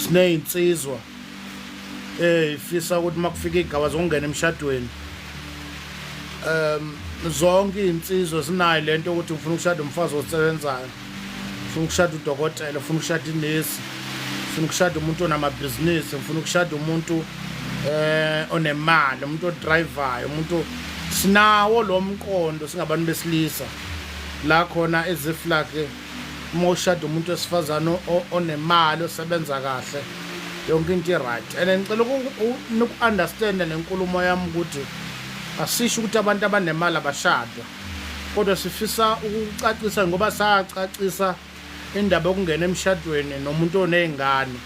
Sinezinsizwa ifisa ukuthi makufika igaba zokungena emshadweni, zonke izinsizwa zinayo lento ukuthi ngifuna ukushada umfazi osebenzayo, ngifuna ukushada udokotela, ngifuna ukushada inesi, ngifuna ukushada umuntu onamabhizinisi, ngifuna ukushada umuntu onemali, umuntu odrivayo, umuntu. Sinawo lo mqondo singabantu besilisa la khona, as if like uma ushada umuntu wesifazane onemali, osebenza kahle, yonke into i-right. And ngicela uku-understanda nenkulumo yami ukuthi asisho ukuthi abantu abanemali abashadwa, kodwa sifisa ukucacisa ngoba sacacisa indaba yokungena emshadweni nomuntu oney'ngane,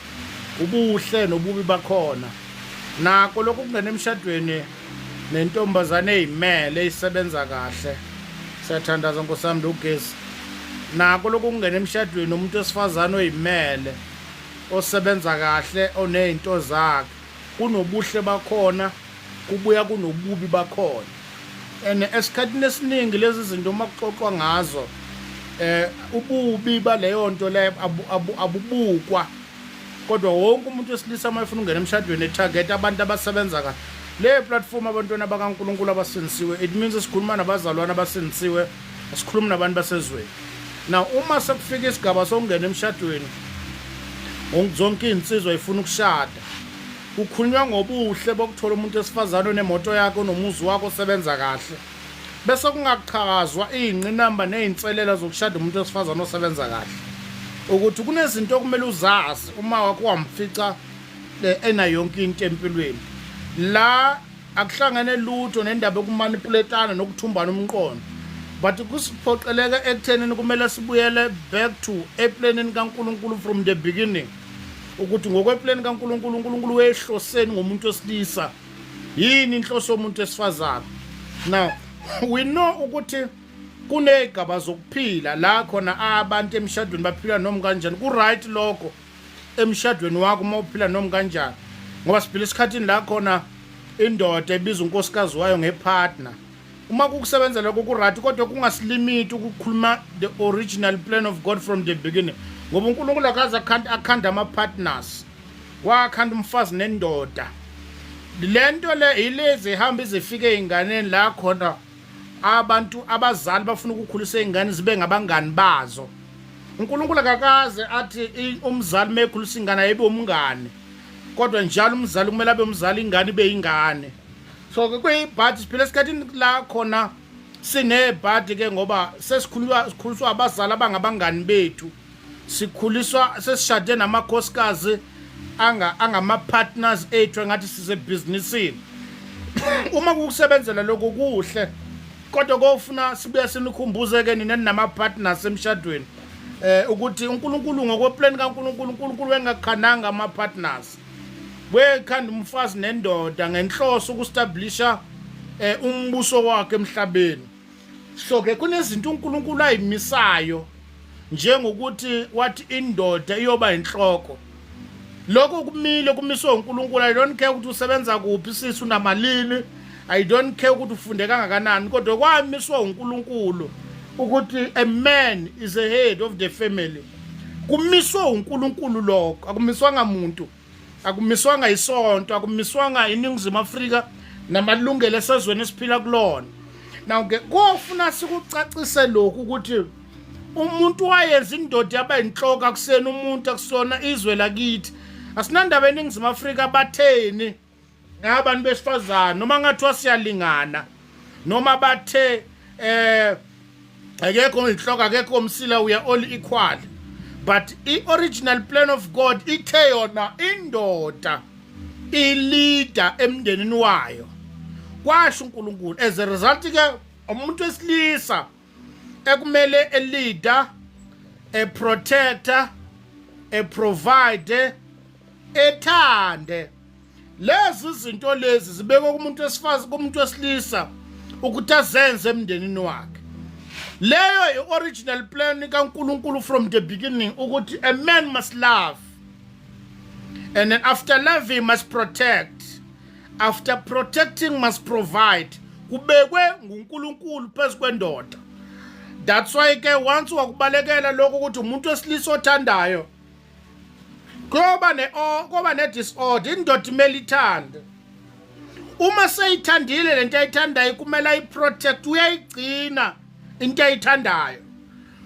ubuhle nobubi bakhona. Nako lokhu kungena emshadweni nentombazane eyimele, isebenza kahle, siyathandaza nkosi yami ugesi. Nako lokhu kungena emshadweni nomuntu wesifazane oyimele, osebenza kahle, oney'nto zakhe, kunobuhle bakhona, kubuya kunobubi bakhona. And esikhathini esiningi lezi zinto uma kuxoxwa ngazo, ububi baleyo nto leyo abubukwa, kodwa wonke umuntu wesilisa uma efuna ukungena emshadweni etarget abantu abasebenza kahle. Le platform, abantwana bakaNkulunkulu abasindisiwe, it means sikhuluma nabazalwane abasindisiwe, sikhuluma nabantu basezweni. Now uma sekufika isigaba sokungena emshadweni, zonke iy'nsizwa ifuna ukushada, kukhulunywa ngobuhle bokuthola umuntu wesifazane onemoto yakhe, onomuzi wakhe, osebenza kahle, bese kungakuchazwa iy'ngqinamba ney'nselela zokushada umuntu wesifazane osebenza kahle, ukuthi kunezinto okumele uzazi uma wakho wamfica enayo yonke into empilweni. La akuhlangene lutho nendaba yokumanipuletana nokuthumbana umqondo, but kusiphoqeleka ekuthenini kumele sibuyele back to eplanini kaNkulunkulu from the beginning, ukuthi ngokweplani kaNkulunkulu, uNkulunkulu wehloseni ngomuntu wesilisa, yini inhloso yomuntu wesifazane. Now we know ukuthi kuney'gaba zokuphila la khona abantu emshadweni baphila noma kanjani. Ku-right lokho emshadweni wakho uma uphila noma kanjani, ngoba siphila esikhathini la khona indoda ebiza unkosikazi wayo ngepartner. Uma kukusebenza lokho, ku-right, kodwa kungasilimiti ukukhuluma the original plan of God from the beginning, ngoba uNkulunkulu akaze akhanda ama-partners, wakhanda umfazi nendoda. Le nto le ilezi ihamba izifike ey'nganeni la khona abantu abazali bafuna ukukhulisa iy'ngane zibe ngabangani bazo. UNkulunkulu akakaze athi umzali uma ekhulisa ingane ayibe umngane, kodwa njalo umzali kumele abe umzali, ingane ibe ingane. So ke kuyibhadi, siphila esikhathini la khona sinebhadi ke, ngoba sesikhulunywa, sikhuliswa abazali abangabangani bethu, sikhuliswa sesishade namakhosikazi angama-partners ethu, engathi sisebhizinisini. Uma kukusebenzela lokho, kuhle, kodwa kofuna sibuye sinikhumbuze-ke nina ninama-partners emshadweni ukuthi uNkulunkulu, ngokweplan kaNkulunkulu, uNkulunkulu wengakhananga ama-partners, wekhanda umfazi nendoda ngenhloso ukustablisha umbuso wakhe emhlabeni. So ke kunezinto uNkulunkulu ayimisayo, njengokuthi wathi indoda iyoba inhloko. Lokho kumile, kumiswe uNkulunkulu. I don't care ukuthi usebenza kuphi sisi, unamalini, I don't care ukuthi ufunde kangakanani, kodwa kwamiswa uNkulunkulu ukuthi a man is a head of the family. Kumiswe uNkulunkulu lokho, akumiswanga muntu, akumiswanga isonto, akumiswanga iNingizimu Afrika namalungelo esezweni esiphila kulona. Now ke kofuna sikucacise lokhu ukuthi umuntu wayenza indoda yaba inhloko, akusena umuntu, akusona izwe lakithi, asinandaba eNingizimu Afrika batheni ngabantu besifazane, noma ngathiwa siyalingana, noma bathe akekho inhloko, akekho umsila, we are all equal, but i-original plan of God ithe yona indoda ileader emndenini wayo, kwasho uNkulunkulu. As a result ke umuntu wesilisa ekumele eleader, a protector, a provide, ethande. Lezi zinto lezi zibekwe kumuntu wesifazi, kumuntu wesilisa ukuthi azenze emndenini wakhe. Leyo i-original plan kaNkulunkulu from the beginning, ukuthi a man must love, and then after loving must protect, after protecting must provide. Kubekwe nguNkulunkulu phezu kwendoda. That's why ke once wakubalekela lokho ukuthi umuntu wesilisa othandayo. Kuyoba ne kuyoba ne disorder. Indoda imele ithande. Uma seyithandile lento ayithandayo, kumele ayiprotect, uyayigcina into ayithandayo.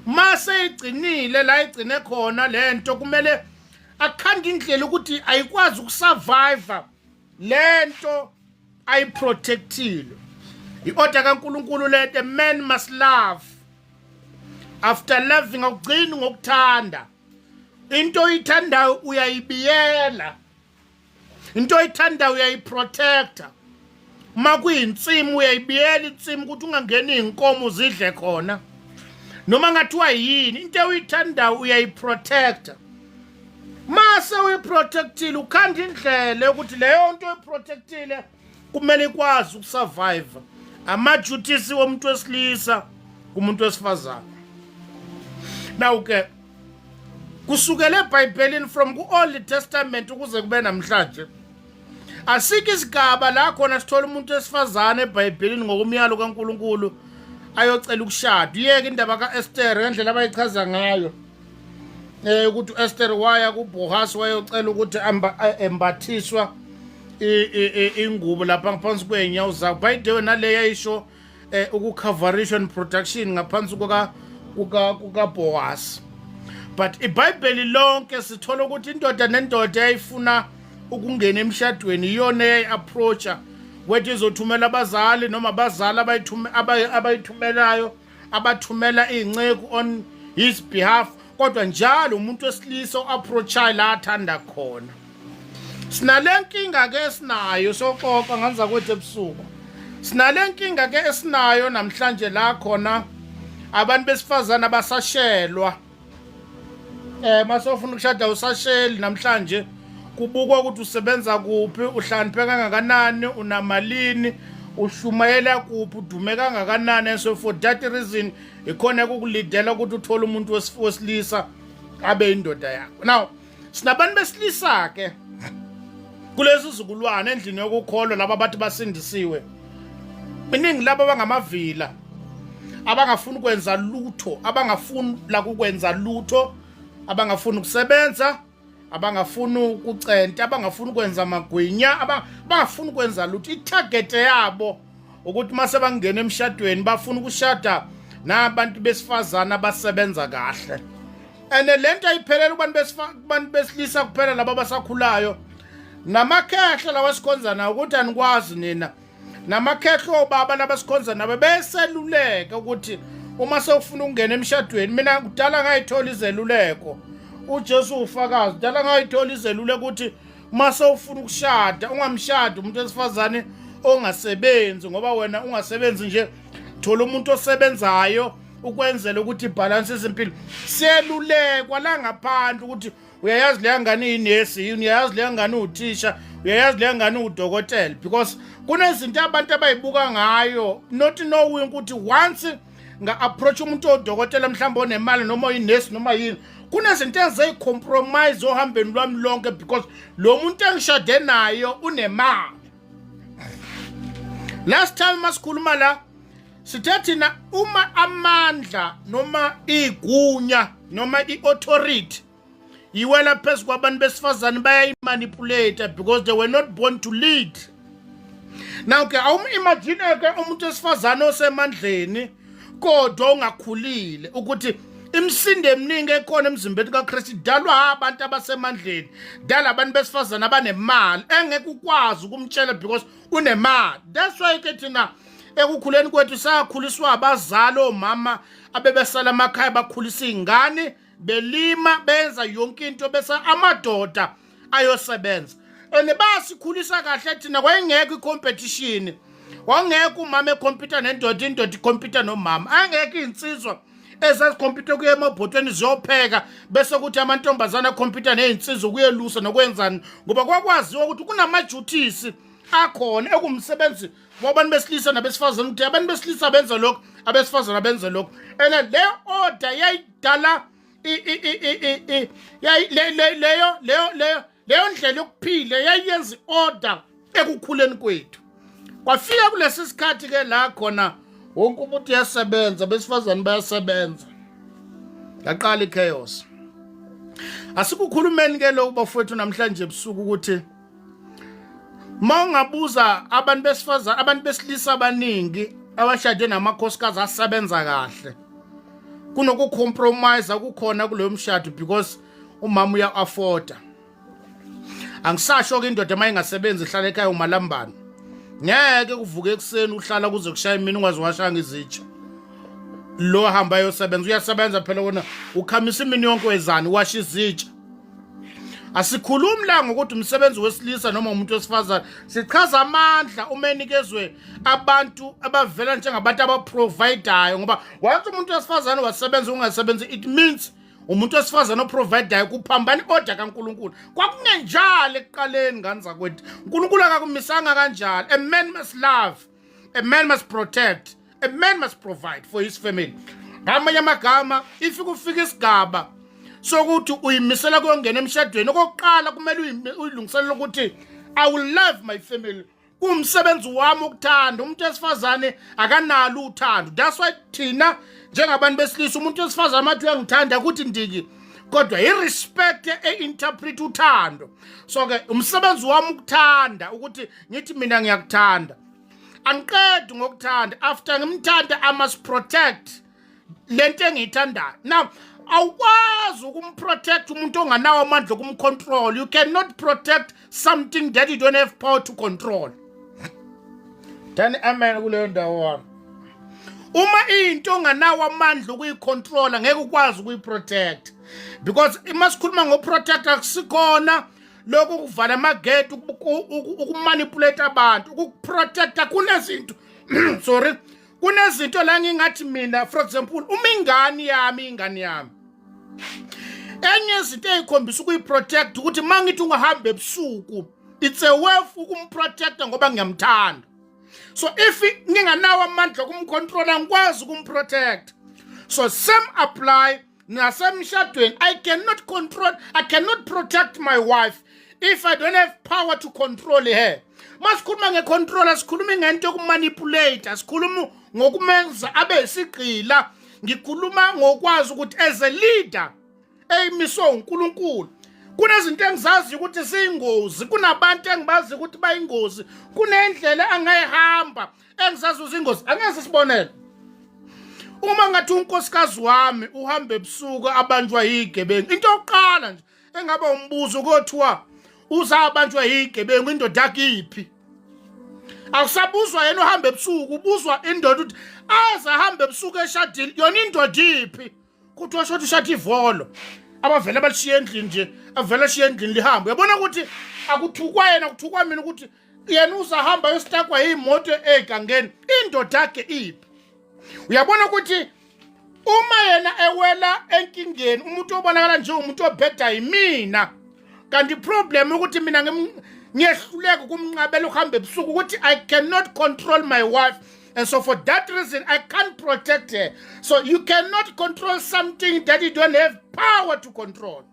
Mase igcinile la igcine khona lento, kumele akhanda indlela ukuthi ayikwazi ukusurvive lento ayiprotectile. I-order kaNkulunkulu lento. A man must love. After loving, awugcini ngokuthanda into oyithandayo, uyayibiyela into oyithandayo, uyayiprotecta. Uma kuyinsimu, uyayibiyela insimu ukuthi ungangeni iy'nkomo zidle khona noma ngathiwa yini. Into oyithandayo uyayiprotecta. Mase uyiprotectile, ukhanda indlela yokuthi leyo nto oyiprotectile kumele ikwazi ukusurvive. Ama-duties womuntu wesilisa kumuntu wesifazane. Now ke, kusukela eBhayibhelini, from ku-Old Testament ukuze kube namhlanje, asikho isigaba la khona sithola umuntu wesifazane eBhayibhelini ngokumyalo kaNkuluNkulu ayocela ukushada. Uyeke indaba ka-Esther ngendlela abayichaza ngayo, ukuthi uEsther waya kuBoaz wayocela ukuthi embathiswa ingubo lapha ngaphansi kwenyawo zakhe. By the way, nale yayisho ukucoverisha and protection ngaphansi kuka Boaz. But iBhayibheli lonke sithola ukuthi indoda nendoda yayifuna ukungena emshadweni iyona eyayi-approacha, whether izothumela abazali noma abazali abayithumelayo, abathumela iy'nceku on his behalf, kodwa njalo umuntu wesilisa o-approachayo la athanda khona. Sinale nkinga ke esinayo, soxoxa nganza kwethu ebusuku. Sinale nkinga ke esinayo namhlanje la khona abantu besifazana basashelwa. Masofuna ukushada usasheli namhlanje, kubukwa ukuthi usebenza kuphi, uhlakaniphe kangakanani, unamalini, ushumayela kuphi, udume kangakanani. And so for that reason ikhona ekukulidela ukuthi uthole umuntu wesilisa abe indoda yakho. Now sinabantu besilisa ke kulezi zizukulwane endlini yokukholwa, laba abathi basindisiwe, iningi labo abangamavila, abangafuni ukwenza lutho, abangafuni la kukwenza lutho, abangafuni ukusebenza, abangafuni ukucenta, abangafuni ukwenza amagwinya, abangafuni ukwenza lutho. Itarget yabo ukuthi mase bangena emshadweni bafuna ukushada nabantu besifazana abasebenza kahle. And lento ayiphelele kubantu besilisa kuphela, laba abasakhulayo namakhehla lawa sikhonza nawo, ukuthi anikwazi nina namakhehla obaba laba sikhonza nabo beseluleka ukuthi uma sewufuna ukungena emshadweni. Mina kudala ngayithola izeluleko, uJesu ufakazi, kudala ngayithola izeluleko ukuthi uma sewufuna ukushada ungamshadi umuntu wesifazane ongasebenzi, ngoba wena ungasebenzi nje, thola umuntu osebenzayo ukwenzela ukuthi ibalance izimpilo. Siyelulekwa la ngaphandle ukuthi uyayazi leya ngane iyinesi yini, uyayazi leya ngane uwuthisha, uyayazi leya ngane uwudokotela, because kunezinto abantu abayibuka ngayo, not knowing ukuthi once nga-approach umuntu odokotela mhlawumbe onemali noma oyinesi noma yini, kunezinto eziyicompromise ohambeni lwami lonke because lo muntu engishade nayo unemali. Last time masikhuluma la, sithe thina uma amandla noma igunya noma i-authority iwela phezu kwabantu besifazane, bayayimanipulate because they were not born to lead. Now ke, awum-imagine ke umuntu wesifazane osemandleni kodwa ongakhulile, ukuthi imisindo eminingi ekhona emzimbeni kaKristu idalwa abantu abasemandleni, dala abantu besifazane abanemali engeke ukwazi ukumtshela because unemali. That's why ke thina ekukhuleni kwethu sakhuliswa abazali, omama abebesala emakhaya, bakhulisa iy'ngane, belima, benza yonke into, bese amadoda ayosebenza. And basikhulisa kahle thina, kwayengekho i-competition, wangekho umama ekhompyutha nendoda, indoda ikhompyutha nomama, angekho iy'nsizwa ezazikhompyutha kuye emabhotweni ziyopheka, bese kuthi amantombazane akhompyutha ney'nsizwa ukuyelusa nokwenzani, ngoba kwakwaziwa ukuthi kunama-duties akhona ekumsebenzi wabantu besilisa nabesifazane, ukuthi abantu besilisa benze lokhu, abesifazane benze lokhu. And leyo order yayidala leyo ndlela yokuphila, yayenza i-order ekukhuleni kwethu. Kwafika kulesi sikhathi ke la khona wonke umuntu uyasebenza, besifazane bayasebenza, yaqala ichaos. Asikukhulumeni ke lokhu bafowethu namhlanje ebusuku ukuthi uma ungabuza abantu besifazane, abantu besilisa abaningi abashade namakhosikazi asebenza kahle, kunokucompromise kukhona kuleyo mshado because umama uya afforda. Angisasho ke indoda uma ingasebenzi ihlala ekhaya umalambane, ngeke kuvuke ekuseni uhlala kuze kushaye imini ungaziwashanga izitsha. Lo hamba ayosebenza, uyasebenza phela wona, ukhamisa imini yonke wezani washa izitsha. Asikhulumi la ngokuthi umsebenzi wesilisa noma umuntu wesifazane, sichaza amandla uma enikezwe abantu abavela njengabantu abaprovidayo, ngoba once umuntu wesifazane wasebenza ungasebenzi, it means umuntu wesifazane oprovidayo, kuphambana i-order kaNkulunkulu. Kwakungenjalo ekuqaleni, ngane zakwethu, uNkulunkulu akakumisanga kanjalo. A man must love, a man must protect, a man must provide for his family. Ngamanye amagama, if kufika isigaba sokuthi uyimisela kuyongena emshadweni, okokuqala kumele uyilungiselele ukuthi I will love my family, kuwumsebenzi wami ukuthanda. Umuntu wesifazane akanalo uthando. That's why thina njengabantu besilisa, umuntu wesifazane mathi uyangithanda ukuthi ndiki, kodwa i-respect e-interpret uthando. So ke umsebenzi wami ukuthanda, ukuthi ngithi mina ngiyakuthanda, angiqedi ngokuthanda. After ngimthanda, I must protect lento engiyithandayo. Now awukwazi ukumprotect umuntu onganawo amandla okumcontrol. You cannot protect something that you don't have power to control. Thani amen kuleyo ndawo wami. Uma into onganawo amandla ukuyicontrola, ngeke ukwazi ukuyiprotect, because uma sikhuluma ngoprotect, akusikhona lokhu kuvala amagate, ukumanipulate abantu. Ukuprotecta kunezinto, sorry, kunezinto la ngingathi mina, for example, uma ingane yami, ingane yami, enye izinto eyikhombisa ukuyiprotect ukuthi uma ngithi ungahamba ebusuku, it's a way of ukumprotecta ngoba ngiyamthanda. So if nginganawo amandla okumcontrola, ngikwazi ukumprotect. So same apply nasemshadweni. I cannot control, I cannot protect my wife if I don't have power to control her. Masikhuluma ngecontrol, asikhulumi ngento yokumanipulate, asikhulumi ngokumenza abe isigqila. Ngikhuluma ngokwazi ukuthi as a leader eyimiswe uNkulunkulu, kunezinto engizaziyo ukuthi ziyingozi, kunabantu engibazi ukuthi bayingozi, kunendlela angayihamba engizazi uzingozi. Angeke sibonele, uma ngathi unkosikazi wami uhamba ebusuku abanjwa yigebengu, into yokuqala nje engaba umbuzo kothiwa uzabanjwa yigebengu, indoda yakhe iphi? Awusabuzwa yena uhamba ebusuku, ubuzwa indoda ukuthi aze ahambe ebusuku eshadile, yona indoda iphi? Kuthiwa shothi ushatha ivolo abavele balishiya endlini nje, avele ashiye endlini lihambe. Uyabona ukuthi akuthukwa yena, kuthukwa mina, ukuthi yena uzahamba yositakwa yimoto egangeni, indoda yakhe iphi? Uyabona ukuthi uma yena ewela enkingeni, umuntu obonakala njengomuntu obheda yimina, kanti problem ukuthi mina ngiyehluleka ukumnqabela ukuhamba ebusuku, ukuthi I cannot control my wife, and so for that reason I can't protect her. So you cannot control something that you don't have power to control.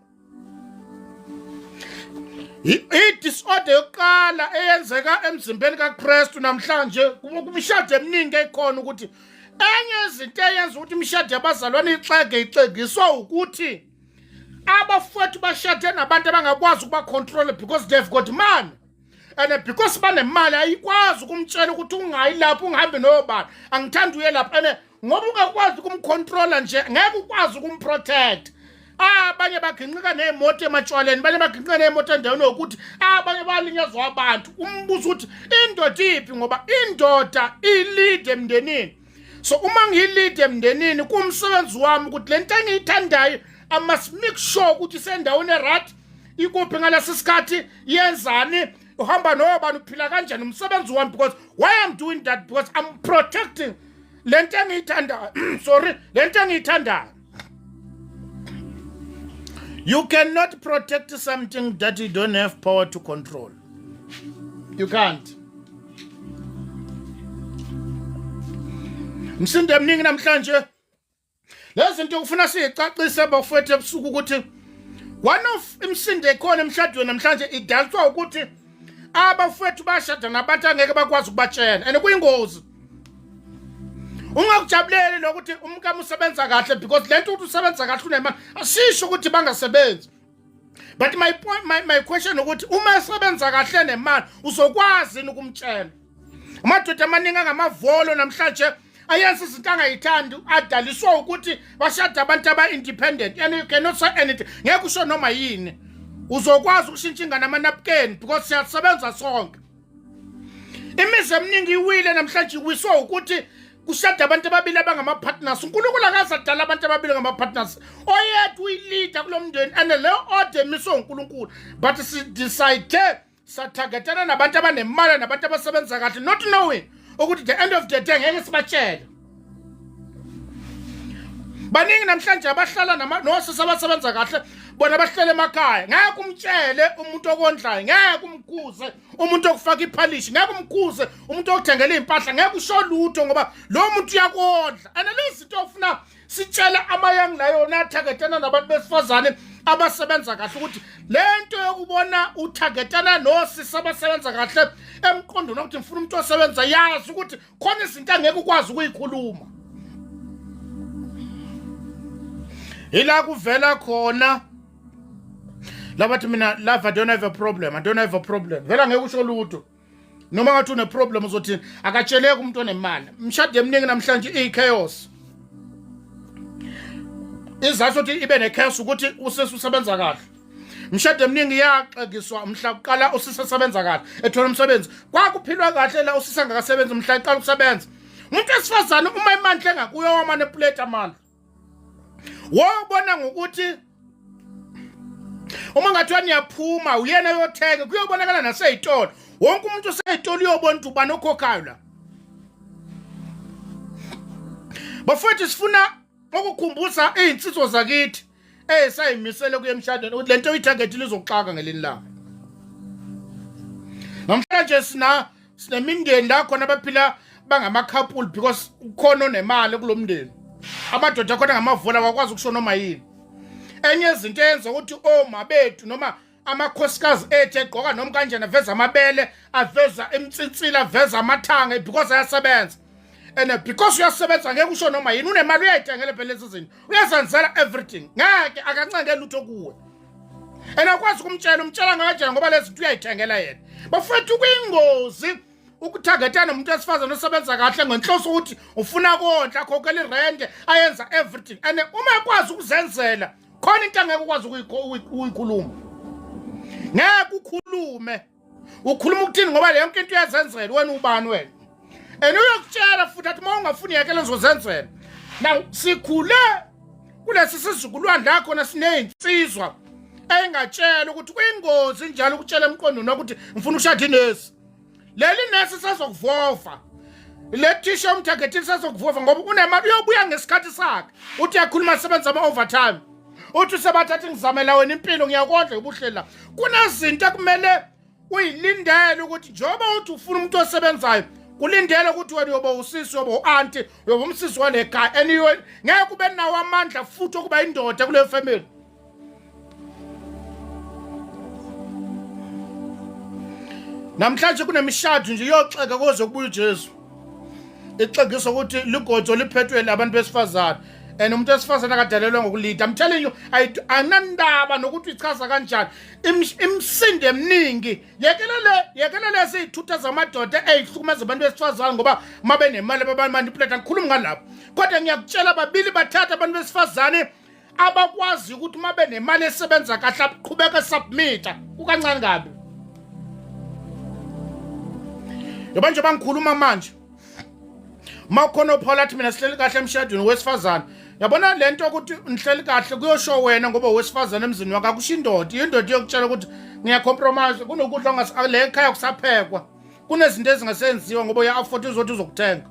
I-disorder yokuqala eyenzeka emzimbeni kaKristu namhlanje kumishado eminingi ekhona, ukuthi enye izinto eyenza ukuthi imishado yabazalwane ixege, ixegiswa ukuthi abafowethu bashade nabantu abangakwazi ukuba-control because they've got money, and because banemali ayikwazi ukumtshela ukuthi ungayi lapho, ungahambi nobani, angithandi uye lapho, and ngoba ungakwazi ukumcontrola nje, ngeke ukwazi ukumprotect. Abanye baginqika ney'moto ematshwaleni, abanye baginqika ney'moto endaweni yokuthi abanye balinyazwa abantu. Umbuzo ukuthi indoda iphi, ngoba indoda ilead emndenini. So uma ngiyilead emndenini, kuwumsebenzi wami ukuthi le nto engiyithandayo, I must make sure ukuthi isendaweni eright, ikuphi ngalesi sikhathi, yenzani, uhamba nobani, uphila kanjani. Umsebenzi wami, because why I'm doing that, because I'm protecting le nto engiyithandayo, sorry, le nto engiyithandayo. You cannot protect something that you don't have power to control. You can't. Msindo eminingi namhlanje, lezi zinto kufuna siyicacise bafowethu ebusuku, ukuthi one of imisindo ekhona emshadweni namhlanje idalswa ukuthi abafowethu bashada nabantu angeke bakwazi ukubatshela, and kuyingozi. Ungakujabuleli lokuthi umkami usebenza kahle, because lento ukuthi usebenza kahle, unemali, asisho ukuthi bangasebenzi. But my point, my question ukuthi uma esebenza kahle nemali uzokwazi yini ukumtshela? Amadoda amaningi angamavolo namhlanje ayenza izinto angayithandi, adaliswa ukuthi bashada abantu aba-independent, and you cannot say anything, ngeke usho noma yini. Uzokwazi ukushintsha ingane amanapukeni because siyasebenza sonke. Imizi eminingi iwile namhlanje, iwiswa ukuthi kushada abantu ababili abangama-partners. UNkulunkulu akaze adala abantu ababili ngama-partners, oyedwa uyi-leader kulo mndeni, and leyo order emiswe uNkulunkulu. But si-decide sathagetana nabantu abanemali nabantu abasebenza kahle, not knowing ukuthi the end of the day ngeke sibatshele. Baningi namhlanje abahlala nosisi abasebenza kahle, bona bahlele emakhaya. Ngeke umtshele umuntu okondlayo, ngeke umkhuze umuntu okufaka iphalishi, ngeke umkhuze umuntu okuthengela iy'mpahla, ngeke usho lutho ngoba lowo muntu uyakondla. And lezi zinto ofuna sitshele amayangi layo nathagetana nabantu besifazane abasebenza kahle ukuthi le nto yokubona uthagetana nosisi abasebenza kahle emqondweni wokuthi ngifuna umuntu osebenza, yazi ukuthi khona izinto angeke ukwazi ukuyikhuluma. Ila kuvela khona labathi mina love, I don't have a problem, I don't have a problem. Vela ngeke usho lutho noma ngathi une problem, uzothini? Akatsheleki umuntu onemali. Imishado eminingi namhlanje iyi-chaos. Izathu ukuthi ibe ne-chaos ukuthi usisi usebenza kahle. Imishado eminingi iyaxekiswa mhla kuqala usisi esebenza kahle, ethola umsebenzi. Kwakuphilwa kahle la usisi angakasebenzi. Mhla eqala ukusebenza umuntu wesifazane, uma imandla engakuyo wamanipulate amandla, wobona ngokuthi uma ngathiwa niyaphuma uyena yothenga, kuyobonakala nasey'tolo, wonke umuntu usey'tolo uyobona ukuthi ubani okhokhayo la. Bafowethu, sifuna ukukhumbuza iy'nsizwa zakithi esayimisele kuye emshadweni ukuthi lento oyithagethile izokuxaka ngelinye ilanga. Namhlanje sinemindeni la khona abaphila bangama-couple because ukhona onemali kulo mndeni, amadoda akhona ngamavola wakwazi ukusho noma yini. Enye izinto eyenza ukuthi oma bethu noma amakhosikazi ethu egqoka noma kanjani, aveza amabele, aveza imtsinsila, aveza amathanga, because ayasebenza. And because uyasebenza ngeke usho noma yini, unemali, uyayithengela phela lezi zinto, uyazenzela everything, ngeke akancenge lutho kuwe. And akwazi ukumtshela, umtshela kanjani ngoba lezi zinto uyayithengela yena? Bafethu, kuyingozi ukuthagetana nomuntu wesifazane osebenza kahle ngenhloso ukuthi ufuna kondla, akhokhela irente, ayenza everything. And uma ekwazi ukuzenzela khona into angeke ukwazi ukuyikhuluma, ngeke ukhulume. Ukhuluma ukuthini ngoba le yonke into uyazenzela wena? Ubani wena? And uyokutshela futhi athi uma ungafuni yekela, ngizozenzela. Now sikhule kulesi sizukulwane la khona sineyinsizwa engatshela ukuthi kuyingozi njalo ukutshela emqondweni ukuthi ngifuna ukushada inesi. Leli nesi sezokuvova, le thisha umthagethini sezokuvova ngoba unemali, uyobuya ngesikhathi sakhe. Uthi uyakhuluma, sebenza ama-overtime, uthi usebathatha, ngizamela wena impilo, ngiyakondla ubuhleli la. Kunezinto ekumele uyilindele ukuthi njengoba uthi ufuna umuntu osebenzayo, kulindele ukuthi wena uyoba usisi, uyoba u-anti, uyoba umsisi wale khaya, and ngeke ube nawo amandla futhi okuba indoda kuleyo family. Namhlanje kunemishado nje iyoxeka koze kubuye uJesu, ixegisa ukuthi ligodzo liphethwe abantu besifazane, and umuntu wesifazane akadalelwe ngokulida. I'm telling you, anginandaba nokuthi uyichaza kanjani. Imisindo eminingi, yekela lezi iy'thutha zamadoda ey'hlukumeza abantu besifazane ngoba uma benemali babamanipulate. Angikhulumi ngalapho, kodwa ngiyakutshela, babili bathatha abantu besifazane abakwazi ukuthi uma benemali esebenza kahle aqhubeke submita kukancane kabi. Yoba nje bangikhuluma manje, uma ukhona ophola athi mina sihleli kahle emshadweni wesifazane, yabona le nto ukuthi nihleli kahle kuyosho wena ngoba wesifazane emzini wakho, akusho indoda. Indoda iyokutshela ukuthi ngiyacompromise, kunokudla le ekhaya kusaphekwa, kunezinto ezingasenziwa ngoba uya-afford, uzothi uzokuthenga.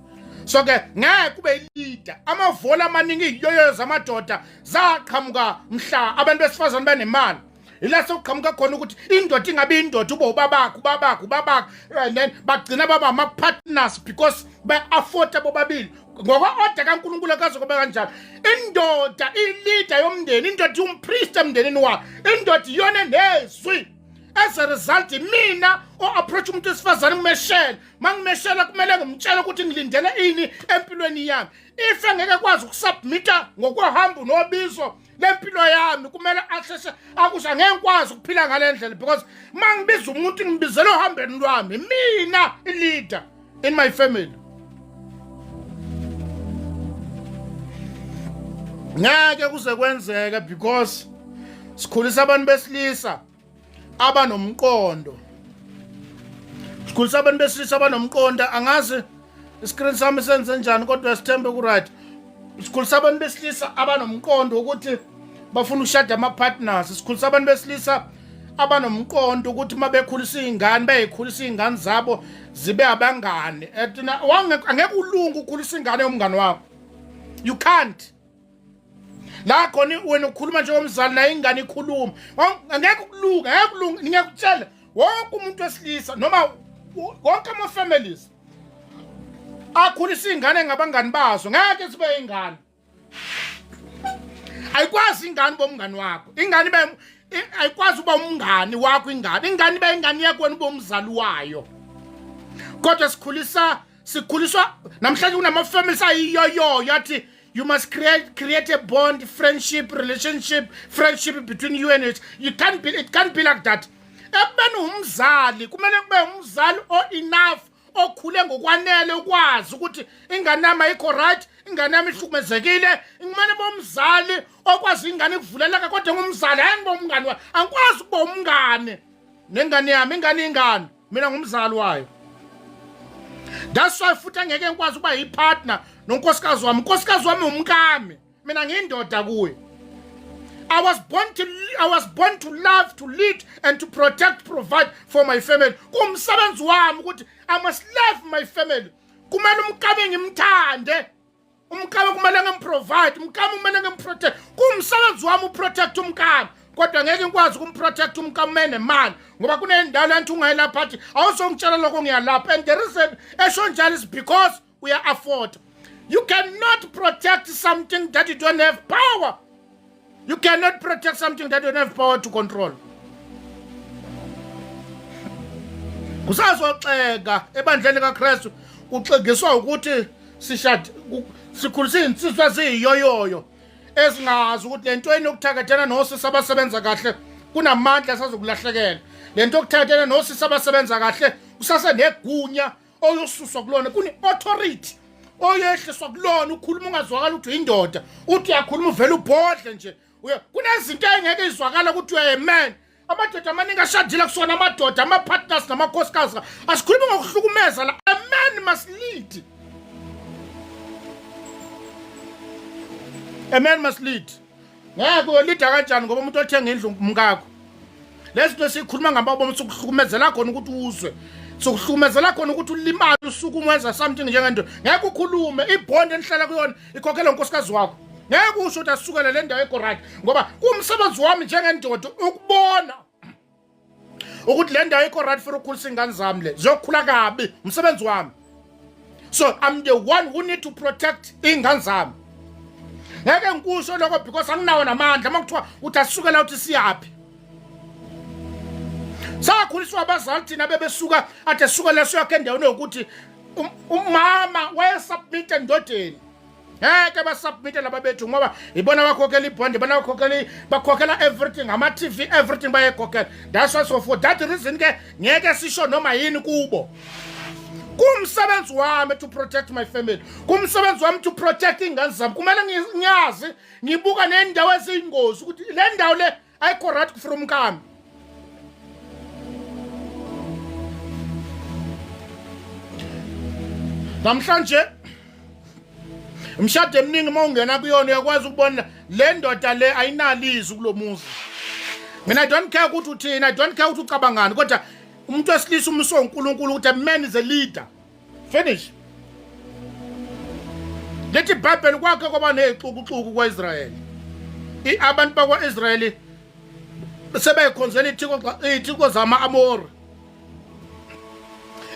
So ke ngeke kube ilida. Amavola amaningi, iyoyo zamadoda zaqhamuka mhla abantu besifazane benemali. Ila sekuqhamuka khona ukuthi indoda ingabe indoda, ube ubabakhe, ubabakhe, ubabakhe, and then bagcina baba ama-partners because ba-afforda bobabili. Ngokwe-order kaNkulunkulu akaze kube kanjalo. Indoda iyilida yomndeni, indoda iwumpriest emndenini wakhe, indoda iyona enezwi. As a result, mina o-approach umuntu wesifazane ngimeshele. Mangimeshela kumele ngimtshele ukuthi ngilindele ini empilweni yami. If engeke kwazi ukusubmita ngokuhamba nobizo lempilo yami, kumele asheshe akusho angeke ngikwazi ukuphila ngale ndlela, because mangibiza umuntu ngibizela ohambeni lwami. Mina i-leader in my family. Ngeke kuze kwenzeke because sikhulisa abantu besilisa abanomqondo, sikhulisa abantu besilisa abanomqondo. Angazi iscreen sami senze njani, kodwa sithembe ku right. Sikhulisa abantu besilisa abanomqondo ukuthi bafuna ukushada ama-partners. Sikhulisa abantu besilisa abanomqondo ukuthi uma bekhulisa iy'ngane, beyikhulisa iy'ngane zabo zibe abangani. Angeke ulunge ukhulisa ingane yomngane wakho, you can't. La khona wena ukhuluma njengomzali, naye ingane ikhuluma, angeke ukulunge, angeke kulunge. Ngiyakutshela, wonke umuntu wesilisa noma wonke ama-families akhulisa iy'ngane ngabangani bazo, ngeke zibe ingane. Ayikwazi ingane bomngani wakho, ingane ibe ayikwazi uba umngani wakho. Ingane ibe ingane yakho, wena ube umzali wayo. Kodwa sikhulisa, sikhuliswa namhlanje kunama-families ayiyoyoyo athi you must create a bond, friendship, relationship, friendship between you and it. You can't be, it can't be like that. Ekubeni umzali kumele kube umzali o-enough, okhule ngokwanele ukwazi ukuthi ingane yami ayikho right, ingane yami ihlukumezekile. Ngimane bomzali okwazi ingane ikuvuleleka, kodwa ngumzali, hayi ngibe umngane wayo. Angikwazi ukuba umngane nengane yami. Ingane ingane, mina ngumzali wayo. That's why futhi angeke ngikwazi ukuba yi-partner nonkosikazi wami. Unkosikazi wami umkami, mina ngiyindoda kuye. I was born to love, to lead and to protect, provide for my family. Kumsebenzi wami ukuthi I must love my family. Kumele umkami ngimthande. Umkami kumele ngimprovide, umkami kumele ngimprotect. Kumsebenzi wami uprotect umkami. Kodwa ngeke ngikwazi ukumprotect umkami enemali ngoba kunendawo lento ungayilapha athi awuzongitshela lokho ngiyalapha, and the reason esho njalo is because uya afford. You cannot protect something that you don't have power. You cannot protect something that you don't have power to control. Kusazoxeka ebandleni kaKristu, kuxegiswa ukuthi sishade, sikhulisa izinsizwa eziyiyoyoyo ezingazi ukuthi lento enokuthakathana nosisi abasebenza kahle kunamandla asazokulahlekela. Lento yokuthakathana nosisi abasebenza kahle kusasenegunya oyosuswa kulona, kune-authority oyehliswa kulona. Ukhuluma ungazwakala ukuthi uyindoda, uthi uyakhuluma uvele ubhodle nje. Kunezinto engeke izwakala ukuthi uyayeman. Amadoda amaningi ashadile kusona amadoda, ama-partners namakhosikazi. Asikhulumi ngokuhlukumeza la. A man must lead, a man must lead. Ngeke uyolida kanjani ngoba umuntu othenga indlu umkakho? Lezi zinto esikhuluma ngamabomu, sokuhlukumezela khona ukuthi uzwe, sokuhlukumezela khona ukuthi ulimale, usuke umwenza something njengento. Ngeke ukhulume, ibond enihlala kuyona ikhokhela unkosikazi wakho. Ngeke usho ukuthi asukele le ndawo ekho right, ngoba kuwumsebenzi wami njengendoda ukubona ukuthi le ndawo ikho right for ukukhulisa ingane zami. Le ziyokhula kabi, umsebenzi wami. So I'm the one who need to protect iy'ngane zami. Ngeke ngikusho lokho because anginawo namandla. Uma kuthiwa uthi asukela, uthi siyaphi? Sakhuliswa abazali thina, bebesuka athi esukela siyakhe endaweni yokuthi umama wayesubmit endodeni. Ngeke basubmite laba bethu ngoba ibona bakhokhela ibond, ibona bakhokhela, bakhokhela everything, ama-TV, everything bayekhokhela. That's why, so for that reason ke ngeke sisho noma yini kubo. Kumsebenzi wami to protect my family, kumsebenzi wami to protect iy'ngane zami. Kumele ngiyazi, ngibuka nendawo eziyingozi ukuthi le ndawo le ayikho right from kami. Namhlanje imishado eminingi uma ungena kuyona uyakwazi ukubona le ndoda le ayinalizwi kulo muzi. Mina I don't care ukuthi uthini, I don't care ukuthi ucabangani, kodwa umuntu wesilisa umiswe uNkulunkulu ukuthi a man is a leader, finish. Lithi iBhayibheli kwakhe kwaba nezixukuxuku kwaIsrayeli. Abantu bakwaIsrayeli sebekhonzela ithiko, ithiko zama-Amori.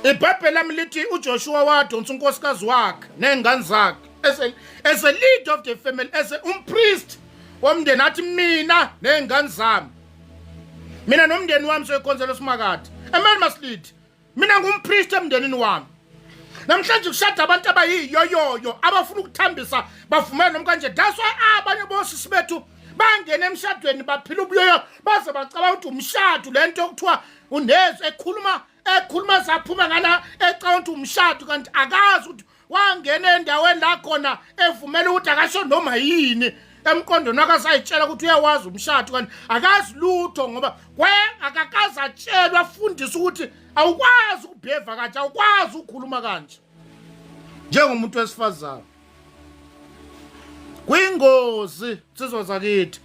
IBhayibheli lami lithi uJoshua wadonsa unkosikazi wakhe ney'ngane zakhe as a leader of the family, as a umpriest womndeni, athi mina ney'ngane zami. Mina nomndeni wami soyikhonzela uSimakade. A man must lead. Mina ngumpriest emndenini wami. Namhlanje kushada abantu abayiyoyoyo abafuna ukuthambisa bavumele noma kanje. That's why abanye bosisi bethu bangena emshadweni baphila ubuyoyo baze bacabanga ukuthi umshado lento okuthiwa unezwi ekhuluma ekhuluma zaphuma ngala ecabanga ukuthi umshado kanti akazi ukuthi wangena endaweni la khona evumela ukuthi akasho noma yini emqondweni wakhe asayitshela ukuthi uyawazi umshado kanti akazi lutho ngoba kwe akakaze atshelwe afundise ukuthi awukwazi ukubheva kanje, awukwazi ukukhuluma kanje njengomuntu wesifazane. Kuyingozi nsizwa zakithi,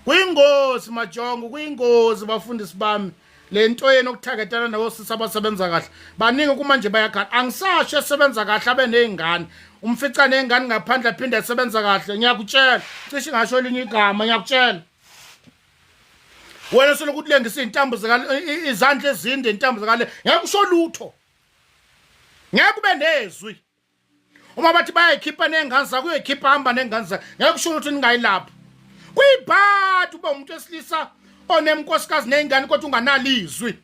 kuyingozi majongo, kuyingozi bafundisi bami le nto yenu okuthaketana nabosisi abasebenza kahle. Baningi kumanje bayakhala, angisasho esebenza kahle abe ney'ngane, umfica ney'ngane ngaphandle aphinde esebenza kahle. Ngiyakutshela, cishe ngasho elinye igama, ngiyakutshela wena selokhu ulengisa iy'ntambo izandla ezinde intambo zikale, ngeke usho lutho, ngeke ube nezwi. Uma bathi bayayikhipha ney'ngane zakho, uyoyikhipha hamba ney'ngane zakho, ngeke kusho ukuthi ningayilapho. Kuyibhadi uba umuntu wesilisa onemnkosikazi ney'ngane kodwa unganalizwi,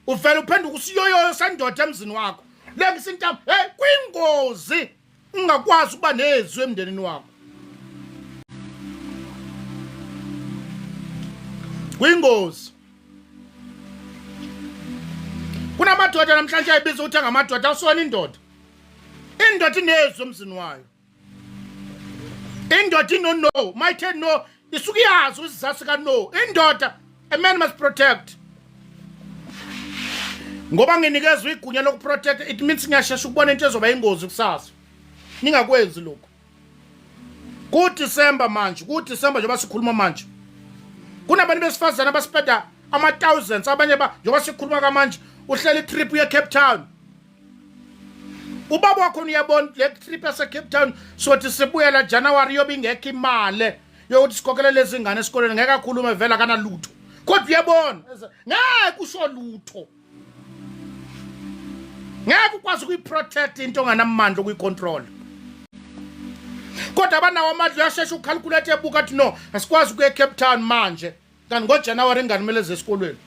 uvele uphenduka usiyoyoyo sendoda emzini wakho, lengisa intambo. Hey, kwingozi ungakwazi ukuba nezwi emndenini wakho, kwingozi. Kunamadoda namhlanje ayibiza ukuthi angamadoda, awusona indoda. Indoda inezwi emzini wayo, indoda ino no, mayithe no isuke iyazi isizathu ka no. Indoda, a man must protect. Ngoba nginikezwe igunya lokuprotect, it means ngiyashesha ukubona into ezoba ingozi kusasa. Ningakwenzi lokho. KuDecember manje, kuDecember njengoba sikhuluma manje, kunabantu besifazane abaspenda ama-thousands, abanye ba njengoba sikhuluma kamanje uhlela itrip uye Cape Town. Ubaba wakho uyabona le trip yase Cape Town, sothi sibuyela January yobe ingekho imali yokuthi sikhokhele lezi ngane esikoleni. Ngeke akhulume vele, akanalutho, kodwa uyabona ngeke usho lutho, ngeke ukwazi ukuyiprotect into onganamandla ukuyicontrol. Kodwa abanawo amandla uyashesha ukucalculate, ebuka athi no, asikwazi ukuya eCape Town manje, kanti ngoJanuary ingane kumele ze esikolweni.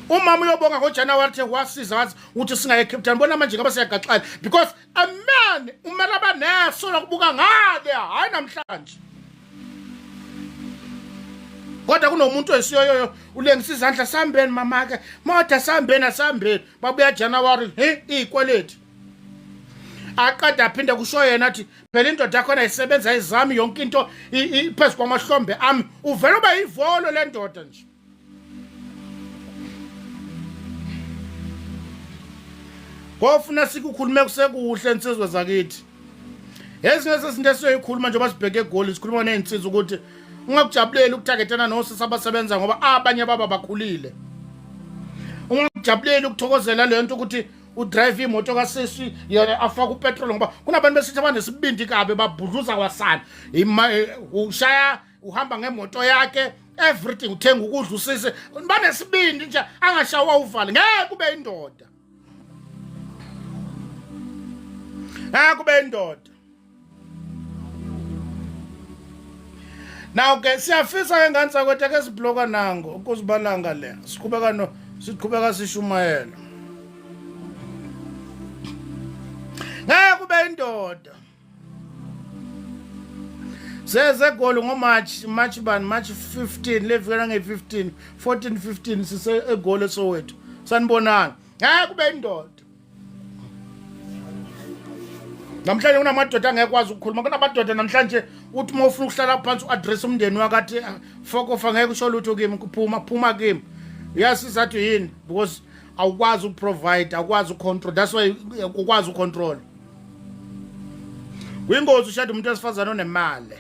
Umama uyobonga ngoJanuary the wasiza wazi ukuthi singaye eCape Town, bona manje ngabe siyagaxala, because a man umele abaneso lokubuka ngale, hayi namhlanje. Kodwa kunomuntu oyisiyoyoyo ulengisa izandla, sambeni mama ke moda, sambeni, asambeni. Babuya January, he, izikweleti. Aqeda aphinde kusho yena athi phela indoda yakhona isebenza izami yonke into iphezu kwamahlombe ami. Uvela uba yivolo le ndoda nje. Kofuna sikukhulume kusekuhle insizwa zakithi. Ezinye zezinto esiyoyikhuluma njengoba sibheke eGoli, sikhuluma nezinsizwa ukuthi ungakujabuleli ukuthakethana nosisi abasebenza ngoba abanye baba bakhulile. Ungakujabuleli ukuthokozela le nto ukuthi udrive imoto kasisi yena afake upetrol, ngoba kunabantu besithi abanesibindi kabi babhudluza kwasana, ushaya uhamba ngemoto yakhe, everything, uthenga ukudla usisi, banesibindi nje angashawa uvale. Ngeke kube indoda, ngeke kube indoda. Now ke siyafisa ke ngane sakwethu ake sibloka nango ukuzibalanga le, siqhubeka no siqhubeka sishumayela. Ngeke kube indoda. Seze eGoli ngoMarch, March bani, March 15 levikela nge-15 14 15 sise eGoli eSoweto. Sanibonani. Ngeke kube indoda. Namhlanje kunamadoda angeke ukukhuluma, kunamadoda namhlanje uthi uma ufuna ukuhlala phansi uaddress umndeni wakhe athi fokofa, ngeke usho lutho kimi, kuphuma phuma kimi. Uyasizathu yini? Because awukwazi ukuprovide, awukwazi ukucontrol, that's why ukwazi ucontrol. Kuyingozi ushada umuntu wesifazane onemali,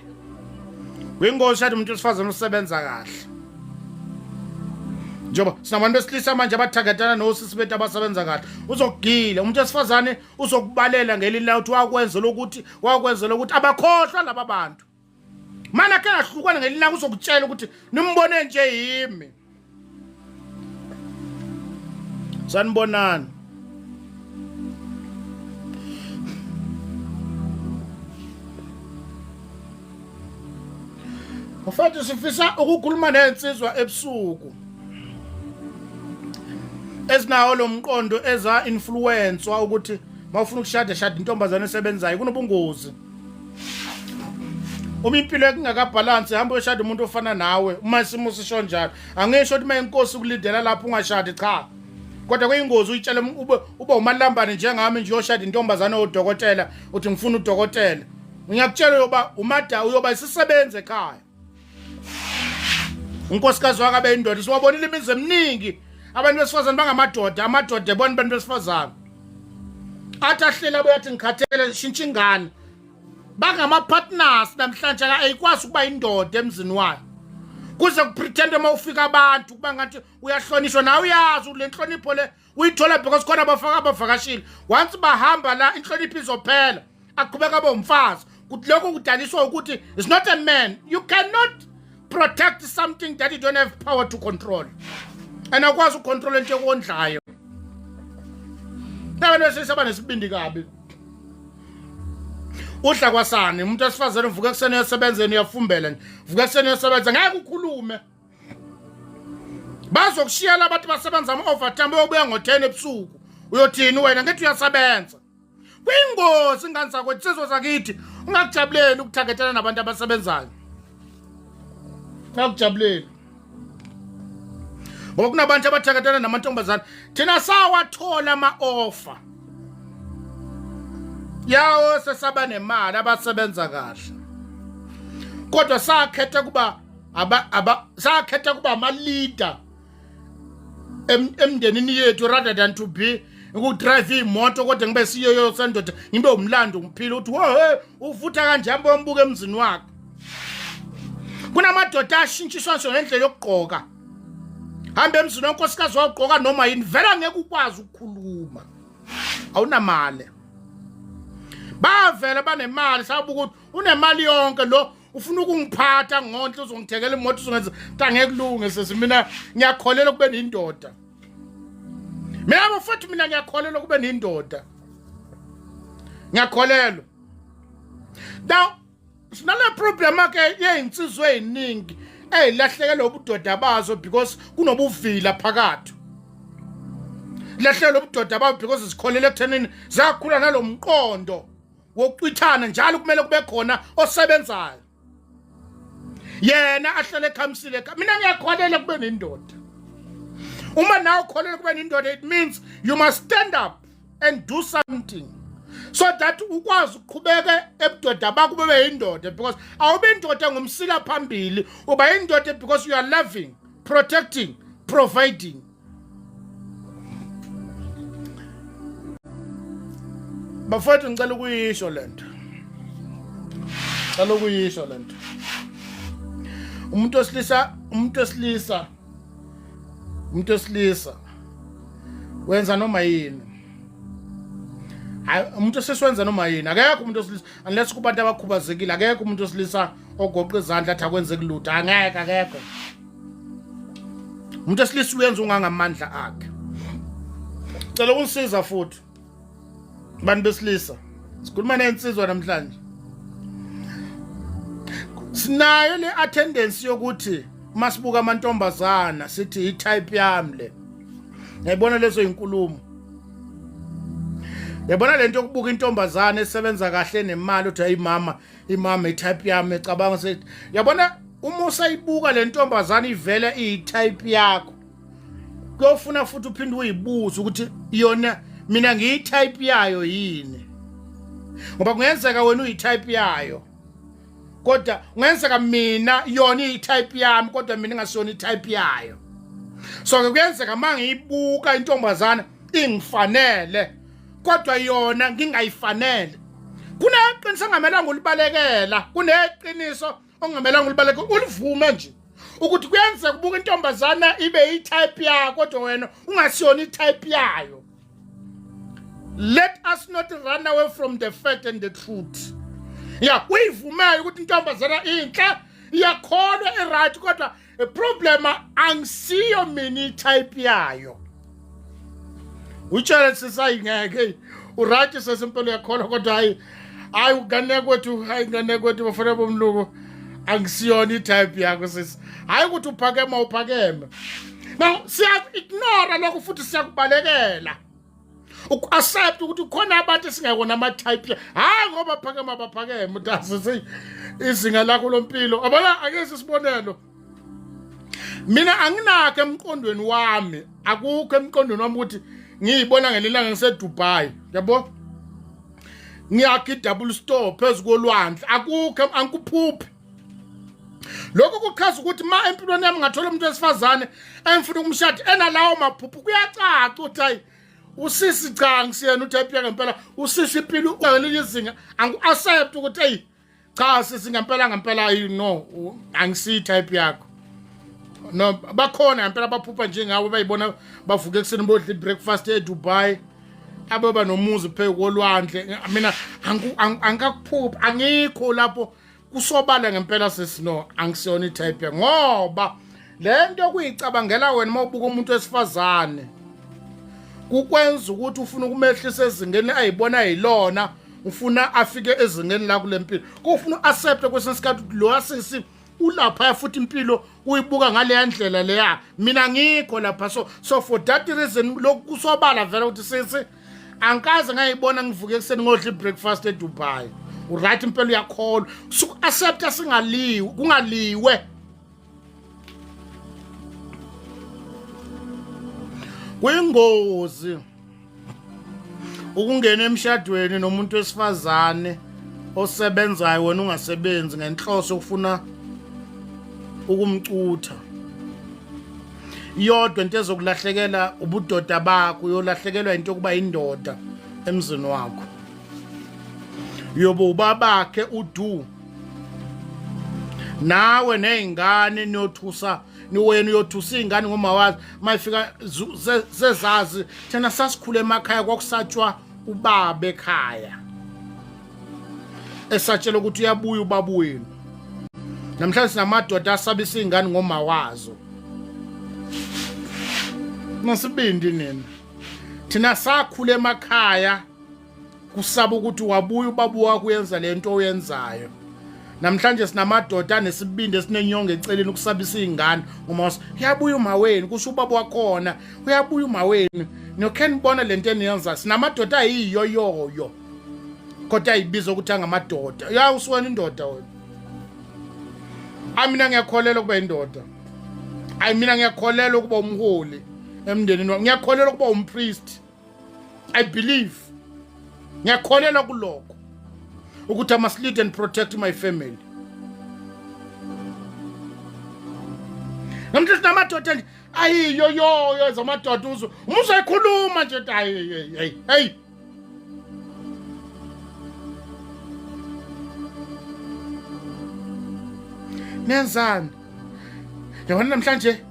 kuyingozi ushada umuntu wesifazane osebenza kahle, njengoba sinabantu besilisa manje abathakethana nosisi bethu abasebenza kahle. Uzokugila umuntu wesifazane, uzokubalela ngelinye ukuthi wakwenzela ukuthi wakwenzela ukuthi abakhohlwa laba bantu. Mana ke ngahlukana ngelinye ilanga uzokutshela ukuthi nimbone nje yimi. Sanibonani. Mfethu, sifisa ukukhuluma nensizwa ebusuku. Ezinawo lo mqondo eza influencewa ukuthi mawufuna ukushada shada intombazane esebenzayo kunobungozi. Uma impilo yakungakabhalansi hamba uyoshada umuntu ofana nawe uma isimo sisho njalo. Angisho ukuthi uma inkosi ukulindela lapho ungashadi cha. Kodwa kuyingozi uyitshele ube ube umalambane njengami nje uyoshada intombazane odokotela uthi ngifuna udokotela. Ngiyakutshela uyoba umada uyoba isisebenzi ekhaya. Unkosikazi wakhe abe indoda siwabonile imizi eminingi abantu besifazane bangamadoda amadoda ebona abantu besifazane athi ahleli abuye athi ngikhathele shintsha ingane bangama-partners namhlanje ayikwazi ukuba indoda emzini wayo kuze kupretende uma ufika abantu kuba ngathi uyahlonishwa nawe uyazi le nhlonipho le uyithola because khona abafaka abavakashile once bahamba la inhlonipho izophela aqhubeka abe umfazi kuthi lokho kudaliswa ukuthi it's not a man you cannot protect something that you don't have power to control and awukwazi ukucontrol into ekondlayo abantu besilisa banesibindi kabi udla kwasani umuntu wesifazane uvuka ekuseni uyasebenzeni uyafumbela nje uvuka ekuseni uyasebenza ngeke ukhulume bazokushiya labantu basebenza ama-overtime uyobuya ngo-10 ebusuku uyothini wena ngithi uyasebenza kuyingozi ingane zakwethu sizwe zakithi ungakujabuleli ukuthakethana nabantu abasebenzayo ungakujabuleli ngoba kunabantu abathakethana namantombazane thina sawathola ama-ofa yawo sesaba nemali abasebenza kahle kodwa sakhetha kuba aba aba sakhetha kuba ama leader emndenini yethu rather than to be ukudrive imoto kodwa ngibe siyoyo sendoda ngibe umlando ngiphila uthi wo hey uvutha kanjani bombuka emzini wakhe kunamadoda ashintshiswa ngisho ngendlela yokugqoka hamba emzini wankosikazi wawugqoka noma yini vela ngeke ukwazi ukukhuluma awunamali bavele banemali sabuka ukuthi unemali yonke lo ufuna ukungiphatha ngonhle uzongithekela imoto uzongenza angeke kulunge sesi mina ngiyakholelwa kube nendoda mina bafethu mina ngiyakholelwa kube nendoda ngiyakholelwa now sinale problem ke yezinsizwa eziningi eyilahlekelwa ubudoda bazo because kunobuvila phakathi lahlekelwa ubudoda babo because zikholele ekuthenini zakhula nalomqondo wokucwithana njalo kumele kube khona osebenzayo yena ahlale ekhamisile mina ngiyakholela kube nendoda uma nawe ukholela kube nendoda it means you must stand up and do something so that ukwazi ukuqhubeka ebudoda bakho bebe yindoda because awube indoda ngomsila phambili uba indoda because you are loving protecting providing Bafowethu ngicela ukuyisho lento. Ngicela ukuyisho lento. Umuntu wesilisa, umuntu wesilisa, umuntu wesilisa wenza noma yini. Hayi umuntu oseswenza noma yini. Akekho umuntu wesilisa unless kubantu abakhubazekile, akekho umuntu wesilisa ogoqa izandla athi akwenzeki lutho. Angeke akekho. Umuntu wesilisa uyenza ungangamandla akhe. Cela ukungisiza futhi. Bantu besilisa. Sikhuluma nensizwa namhlanje. Sinayo le attendance yokuthi masibuka amantombazana sithi i type yami le. Ngiyayibona lezo inkulumo. Yabona lento yokubuka intombazana esebenza kahle nemali uthi hayi mama imama itype yami ecabanga sethi yabona uma usayibuka le ntombazana ivele iyitype yakho kuyofuna futhi uphinde uyibuze ukuthi yona mina ngiyitype yayo yini ngoba kungenzeka wena uyitype yayo kodwa kungenzeka mina yona iyitype yami kodwa mina ngasiyona itype yayo so ke kuyenzeka uma ngiyibuka intombazana ingifanele kodwa yona ngingayifanele kuneqiniso ongamelanga ulibalekela kuneqiniso ongamelanga ulibalekela ulivume nje ukuthi kuyenzeka ubuka intombazana ibe i-type yakho kodwa wena ungasiyona i-type yayo let us not run away from the fact and the truth ya uyivumele ukuthi intombazana inhle iyakholwa i-right kodwa problem angisiyo mina i-type yayo utshele sisayingeke uright sesimpela uyakholwa kodwa hayi hayi ungane kwethu hayi ngane kwethu bafana bomlungu angisiyona i-type yakho sisi hayi ukuthi uphakeme uphakeme Now siya ignore lokho futhi siyakubalekela. Uku-accept ukuthi kukhona abantu esingekona ama-type, hhayi ngoba phakeme abaphakeme utasisi izinga lakho lompilo. Abona ake sisibonelo. Mina anginakho emqondweni wami, akukho emqondweni wami ukuthi ngiyibona ngelilanga ngiseDubai, yabo? Ngiyakha i-double store phezu kolwandle, akukho, angikuphuphi. Lokho kuchaza ukuthi ma empilweni yami ngathola umuntu wesifazane engifuna ukumshada enalawo maphupho, kuyacaca ukuthi hayi usisi cha ngisiyena utype yakhe ngempela, usisi impilo ngelinye izinga angu-accept ukuthi eyi cha sisi ngempela ngempela ayi no angisiyi type yakho. No, bakhona ngempela baphupha njengawe, bayibona bavuka ekuseni bodla i-breakfast eDubai, ababa nomuzi phezu kolwandle. Mina angikakuphuphi, angikho lapho kusobala ngempela sisi, no angisiyona i-type, ngoba le nto kuyicabangela wena uma ubuka umuntu wesifazane kukwenza ukuthi ufuna ukumehlisa ezingeni ayibona yilona, ufuna afike ezingeni la kule mpilo, kufuna u-accept kwesinye isikhathi ukuthi lo asisi ulapha futhi impilo uyibuka ngaleya ndlela leya, mina ngikho lapha. So for that reason lokhu kusobala vele ukuthi sisi angikaze ngayibona ngivuke ekuseni ngodla i-breakfast eDubai. Uright impela, uyakholwa, suku-accepta singaliwe, kungaliwe. Kuyingozi ukungena emshadweni nomuntu wesifazane osebenzayo wena ungasebenzi ngenhloso yokufuna ukumcutha. Iyodwa into ezokulahlekela ubudoda bakho, uyolahlekelwa into yokuba indoda emzini wakho. Uyobe ubabakhe udu nawe nezingane niyothusa, niwena uyothusa izingane ngoma wazi mayifika sezazi. Thina sasikhule emakhaya kwakusatshwa ubaba ekhaya esatshela ukuthi uyabuya ubaba wenu. Namhlanje sinamadoda asabisa izingane ngoma wazo. Nasibindi nina. Thina sakhula emakhaya kusaba ukuthi wabuya ubaba wakho uyenza lento oyenzayo. Namhlanje sinamadoda anesibindi esinenyongo eceleni ukusabisa izingane uma uyabuya uma wenu, kusho ubaba wakhona uyabuya uma wenu. Nokhe nibona lento eniyenza, sinamadoda ayiyoyoyo kodwa ayibiza ukuthi angamadoda. Ya usuwena indoda wena. Ayi mina ngiyakholelwa ukuba indoda. Ayi mina ngiyakholelwa ukuba umholi emndenini wami. Ngiyakholelwa ukuba umpriest. I believe. Ngiyakholelwa kulokho. Ukuthi I must lead and protect my family. Namhlanje sinamadoda nje ayiyoyoyo zamadoda, uzwe uma uzoyikhuluma nje hayi hey hey. Nenzani? Yabona namhlanje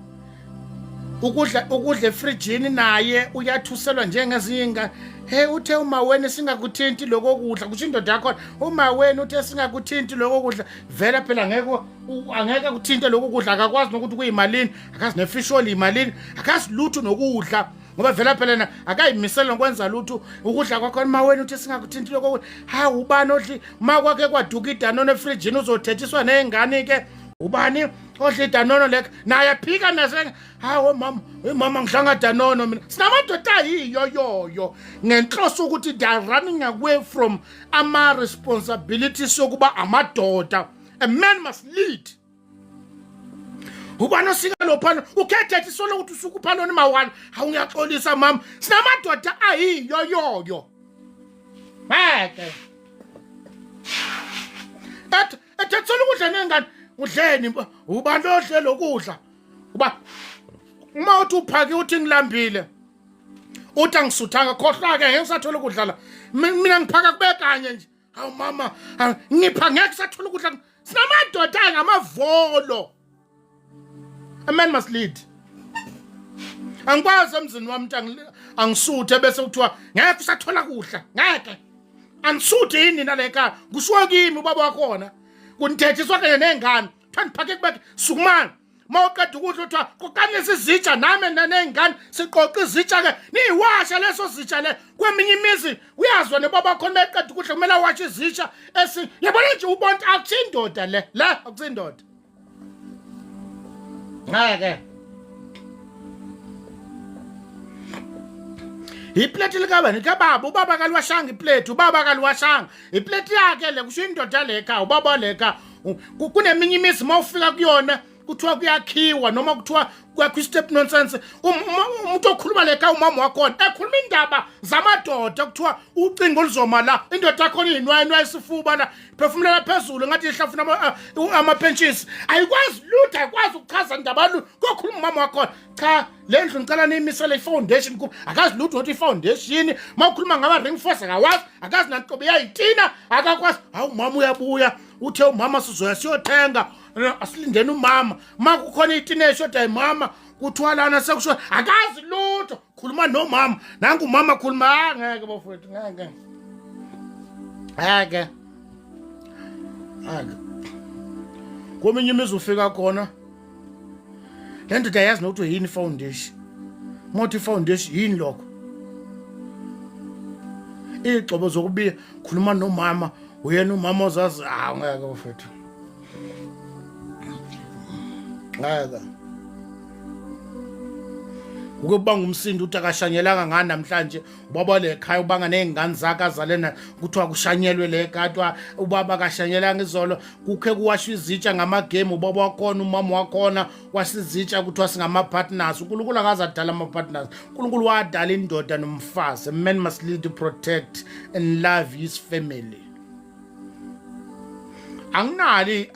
ukudla efrijini naye uyathuselwa njengezinye ingane. Hey, uthe uma wena singakuthinti lokho kudla, kusho indoda yakho, uma wena uthe singakuthinti lokho kudla, vele phela ngeke angeke kuthinte lokho kudla, akakwazi nokuthi kuyimalini, akazi nefisholi imalini, akazi lutho nokudla ngoba vele phela yena akayimisele ngokwenza lutho ukudla kwakho. Uma wena uthi singakuthinti lokho kudla, hawu ubani odli uma kwakhe kwaduka idanono efrijini, uzothethiswa ney'ngane ke, ubani odla idanono lekho naye aphika nase hawu mama, hey mama ngihlanga danono mina. Sinamadoda ayiyoyoyo ngenhloso ukuthi they are running away from ama responsibilities yokuba amadoda. A man must lead. Ubani osika lophana ukhethe solo ukuthi usuke uphaloni mawala. Hawu ngiyaxolisa mama, sinamadoda ayiyoyoyo ngeke ethethola ukudla nengane udleni, ubani odle lokudla? Uba uma uthi uphake uthi ngilambile, uthi angisuthanga, khohlwa ke, ngeke usathola ukudla la. Mina ngiphaka kube kanye nje. Hawu mama, ngipha ngeke usathola ukudla. Sinamadoda angamavolo. A man must lead. Angikwazi emzini wami ukuthi angisuthe bese kuthiwa ngeke usathola kudla, ngeke angisuthe yini nina le ekhaya, kushiwo kimi ubaba wakhona kunithethiswa kanye ney'ngane, kuthiwa niphake kubeke, sukumani uma uqeda ukudla, kuthiwa qoqanisa izitsha, nami ney'ngane siqoqa izitsha-ke, niyiwashe leso zitsha le. Kweminye imizi uyazwa nebaba khona beqeda ukudla kumele awashe izitsha esi, yabona nje ubonto akusindoda le akusindoda ngeke. Iplate likabani? Kababa. Ubaba akaliwashanga iplate, ubaba akaliwashanga iplate yakhe le, kusho indoda le ekhaya, ubaba le ekhaya. Kuneminye imizi uma ufika kuyona kuthiwa kuyakhiwa noma kuthiwa kwakho i-step nonsense. Umuntu okhuluma le ekhaya, umama wakhona ekhuluma indaba zamadoda, kuthiwa ucingo oluzoma la, indoda yakhona iyinwayinwaye isifuba la, phefumulela phezulu ngathi ihlafuna amapentshisi, ayikwazi lutho, ayikwazi ukuchaza indaba lutho, kokhuluma umama wakhona. Cha, le ndlu ngicela niyimisele i-foundation kuba akazi lutho ukuthi i-foundation, uma ukhuluma ngama-ring force akawazi, akazi nanhlobo yayitina akakwazi. Hawu, umama uyabuya, uthe umama sizoya siyothenga, asilindeni umama. Uma kukhona itina eshoda, mama kuthiwa lana sekusho, akazi lutho, khuluma nomama, nangu umama khuluma. Ah, ngeke bafowethu, ngeke, ngeke, ngeke. Kweminye imizi ufika khona le ndoda yazi nokuthi yini foundation, mothi foundation yini lokho, iy'gxobo zokubiya, khuluma nomama, uyena umama ozazi. Hawu, ngeke bafethu, ngeke. Kuke kubanga umsindo ukuthi akashanyelanga ngani namhlanje ubaba le khaya, ubanga nezingane zakhe azalena, kuthiwa kushanyelwe le katwa ubaba akashanyelanga izolo. Kukhe kuwashwa izitsha ngamagame, ubaba wakhona, umama wakhona wasizitsha, kuthiwa singama-partners. UNkulunkulu akaze adala ama-partners, uNkulunkulu wadala indoda nomfazi. A man must lead, protect and love his family. Anginali,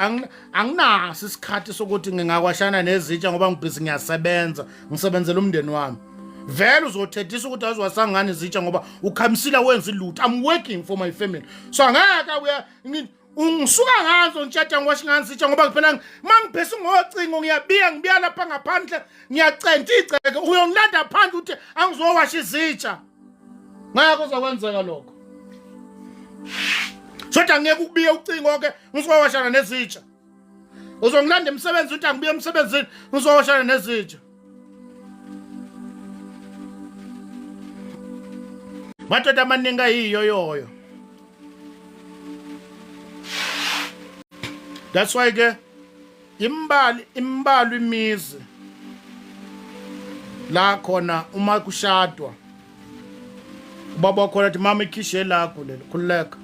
anginaso isikhathi sokuthi ngingakwashana nezitsha ngoba ngibhizi, ngiyasebenza, ngisebenzela umndeni wami. Vele uzothethisa ukuthi aziwasangani izitsha ngoba ukhamisile, wenza ilutho. I'm working for my family, so angeke uya ungisuka ngazo ngitshata ngiwasha ngani sitsha ngoba phela mangibhesa ngocingo, ngiyabiya, ngibiya lapha ngaphandle, ngiyacenta igceke, uyongilanda phandle uthi angizowasha izitsha. Ngeke uzokwenzeka lokho. Sodwa ngeke ukubiye ucingo ke ngizowashana nezitsha. Uzongilanda emsebenzini uthi angibuye emsebenzini ngizowashana nezitsha. Madoda amaningi ayiyoyoyo. That's why ke imbali imbalwa imizi la khona uma kushadwa ubaba wakhona athi mama ikhishi elakho lelo, khululeka.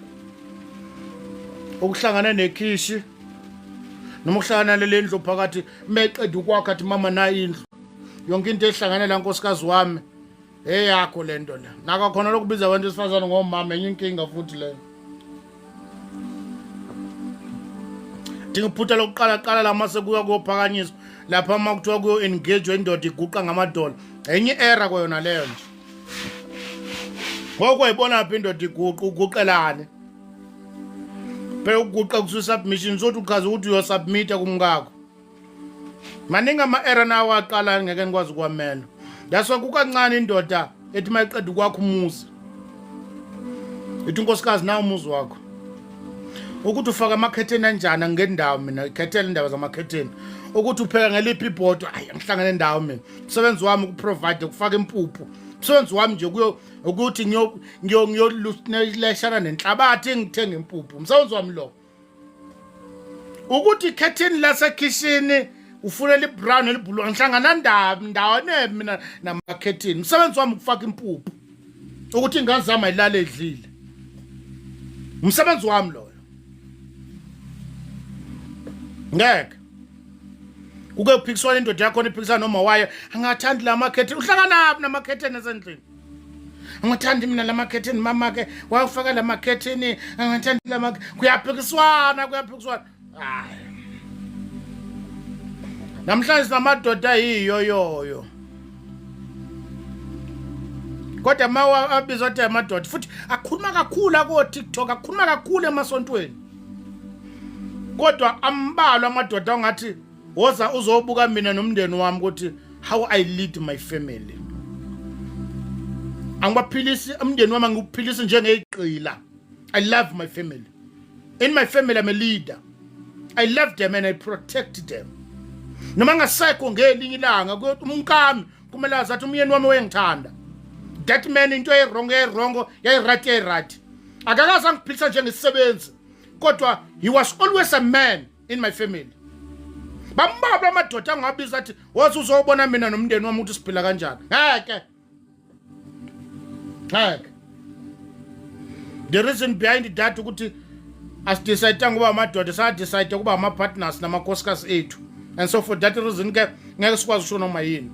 Ukuhlangana nekhishi noma ukuhlangana lele ndlu phakathi, meqeda ukwakha athi mama nayi indlu, yonke into ehlangane la, nkosikazi wami, eyakho lento le. Nakakhona lokubiza abantu besifazane ngomama, enye inkinga futhi leyo. Dinga iphutha lokuqala qala la mase kuya kuyophakanyiswa lapha, uma kuthiwa kuyo engage indoda iguqa ngamadola, enye era kwayona leyo nje. Ngoku wayibona phi indoda iguqa? Uguqelane phela, ukuguqa kususa submission, sothi uchaza ukuthi uyosubmita kumkakho. Maningi ama-era nawo aqala ngeke nikwazi ukwamela. That's why kukancane indoda ethi uma iqeda ukwakha umuzi ithi unkosikazi nawo umuzi wakho, ukuthi ufaka amakhetheni anjani angendawo mina, ikhethele indaba zamakhetheni, ukuthi upheka ngeliphi ibhodo, ayi, angihlangene ndawo mina. Umsebenzi wami ukuprovide, ukufaka impuphu. Umsebenzi wami nje kuyo ukuthi ngiyoleshana nenhlabathi, ngithenge impuphu, umsebenzi wami lo. Ukuthi ikhethini lasekhishini ufunela ibrown elibhulu, angihlangana ndaba ndawo mina namakhethini. Umsebenzi wami ukufaka impuphu, ukuthi ingane zami ayilale edlile, umsebenzi wami loyo. Ngeke kuke kuphikiswana, indoda yakhona iphikisana noma wayo, angathandi la makhethini. Uhlanganaphi namakhethini esendlini? Angathandi mina la makhethini, mama ke wawufaka la makhethini, angathandi la. Kuyaphikiswana, kuyaphikiswana. Hayi, namhlanje sinamadoda ayiyoyoyo, kodwa ma abizwa athi amadoda futhi akhuluma kakhulu ako-TikTok, akhuluma kakhulu emasontweni, kodwa ambalwa amadoda ongathi woza uzobuka mina nomndeni wami ukuthi how I lead my family. Angibaphilisi umndeni wami, angiwuphilisi njengeyigqila. I love my family. In my family I'm a leader. I love them and I protect them. Noma ngasekho ngelinye ilanga, umkami kumele azi athi umyeni wami wayengithanda. That man, into eyiwrong yayiwrong, yayi-right yayi-right. Akakaze angiphilisa njengesisebenzi, kodwa he was always a man in my family. Bambalwa amadoda angabiza athi woza uzobona mina nomndeni wami ukuthi siphila kanjani. Ngeke. Ngeke. The reason behind that ukuthi asidecide ngoba amadoda, sadecide ukuba ama-partners namakhosikazi ethu, and so for that reason ke ngeke sikwazi ukusho noma yini.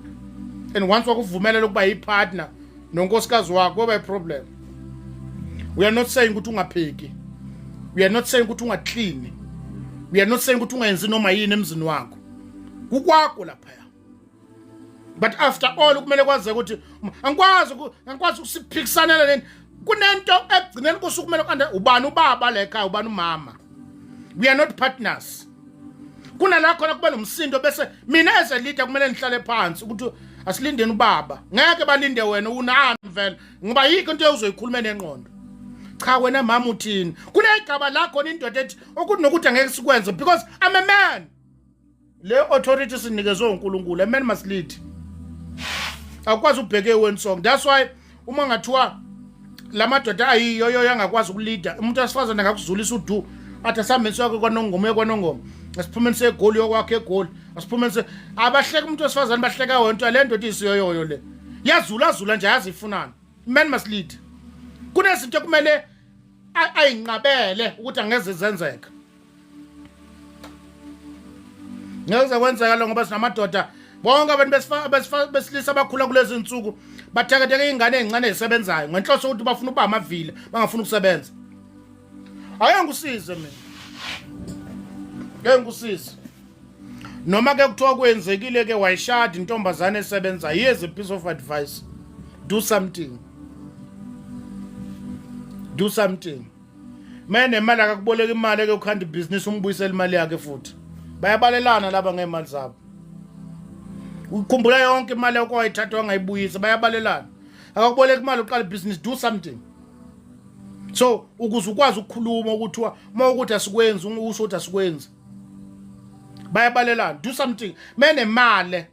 And once wakuvumelela ukuba yi-partner nonkosikazi wakho, kuba i-problem. We are not saying ukuthi ungapheki, we are not saying ukuthi ungaklini, we are not saying ukuthi ungayenzi noma yini emzini wakho, kukwakho laphaya. But after all kumele kwazeke ukuthi angikwazi ukusiphikisanela leni. Kunento ekugcineni kosuku kumele kande ubani ubaba la ekhaya, ubani umama. We are not partners. Kunala khona kuba nomsindo, bese mina as a leader kumele ngihlale phansi ukuthi asilindeni ubaba. Ngeke balinde wena, unani vele, ngoba yikho into uzoyikhuluma nengqondo. Cha wena mama uthini? Kunegaba la khona indoda ethi ukuthi nokuthi angeke sikwenze because I'm a man. Le authority sinikezwe uNkulunkulu, a man must lead. Akwazi ubheke one song. That's why uma ngathiwa lamadoda ayiyoyo angakwazi ukulida, umuntu wesifazane angakuzulisa udu athi asihambeni siyakhe kwaNongoma, uye kwaNongoma, asiphumeni seGoli, yokwakhe eGoli, asiphumeni se abahleka umuntu wesifazane, bahleka wento le ndoda isiyoyoyo le yazulazula nje, yazi ifunani. Man must lead. Kunezinto ekumele ayinqabele ukuthi angeze zenzeka. Ngeke kwenzeka lo ngoba sinamadoda. Bonke abantu besilisa abakhula kulezi nsuku batheketheke ingane ezincane ezisebenzayo ngenhloso ukuthi bafuna ukuba amavila, bangafuni ukusebenza. Ake ngikusize mina, ngeke ngikusize. Noma ke kuthiwa kwenzekile ke wayishada intombazane esebenzayo, here's a piece of advice: do something, do something. Mayenemali akakuboleka imali eke ukhanda ibhizinisi, umbuyisele imali yakhe futhi. Bayabalelana laba ngey'mali zabo. Ukhumbula yonke imali yakho wayithatha wangayibuyisa, bayabalelana. Akakuboleka imali uqala ibhizinisi, do something. So ukuze ukwazi ukukhuluma ukuthi uma ukuthi asikwenzi, usho ukuthi asikwenzi. Bayabalelana, do something. Menemali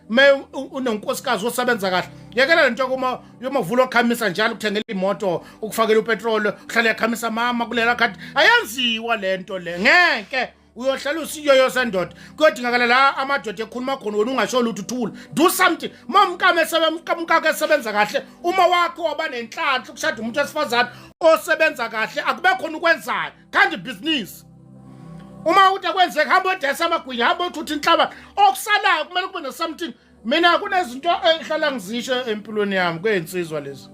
me unonkosikazi osebenza kahle, yekela lento kuma yomavula okhamisa njalo, ukuthengela imoto, ukufakela upetrol, uhlale yakhamisa mama kulela khadi. Ayenziwa lento le, ngeke uyohlala usiyoyo sendoda. Kuyodingakala la amadoda ekhuluma khona, wena ungasho lutho, uthula. Do something. Uma umkame umkakhe esebenza kahle, uma wakho waba nenhlanhla ukushada umuntu wesifazane osebenza kahle, akube khona ukwenzayo, khanda ibhizinisi. Uma ukuthi akwenzeka, hamba odayisa amagwinya, hamba othutha inhlaba, okusalayo kumele kube ne-something. Mina kunezinto engihlala ngizisho empilweni yami kweyinsizwa lezi.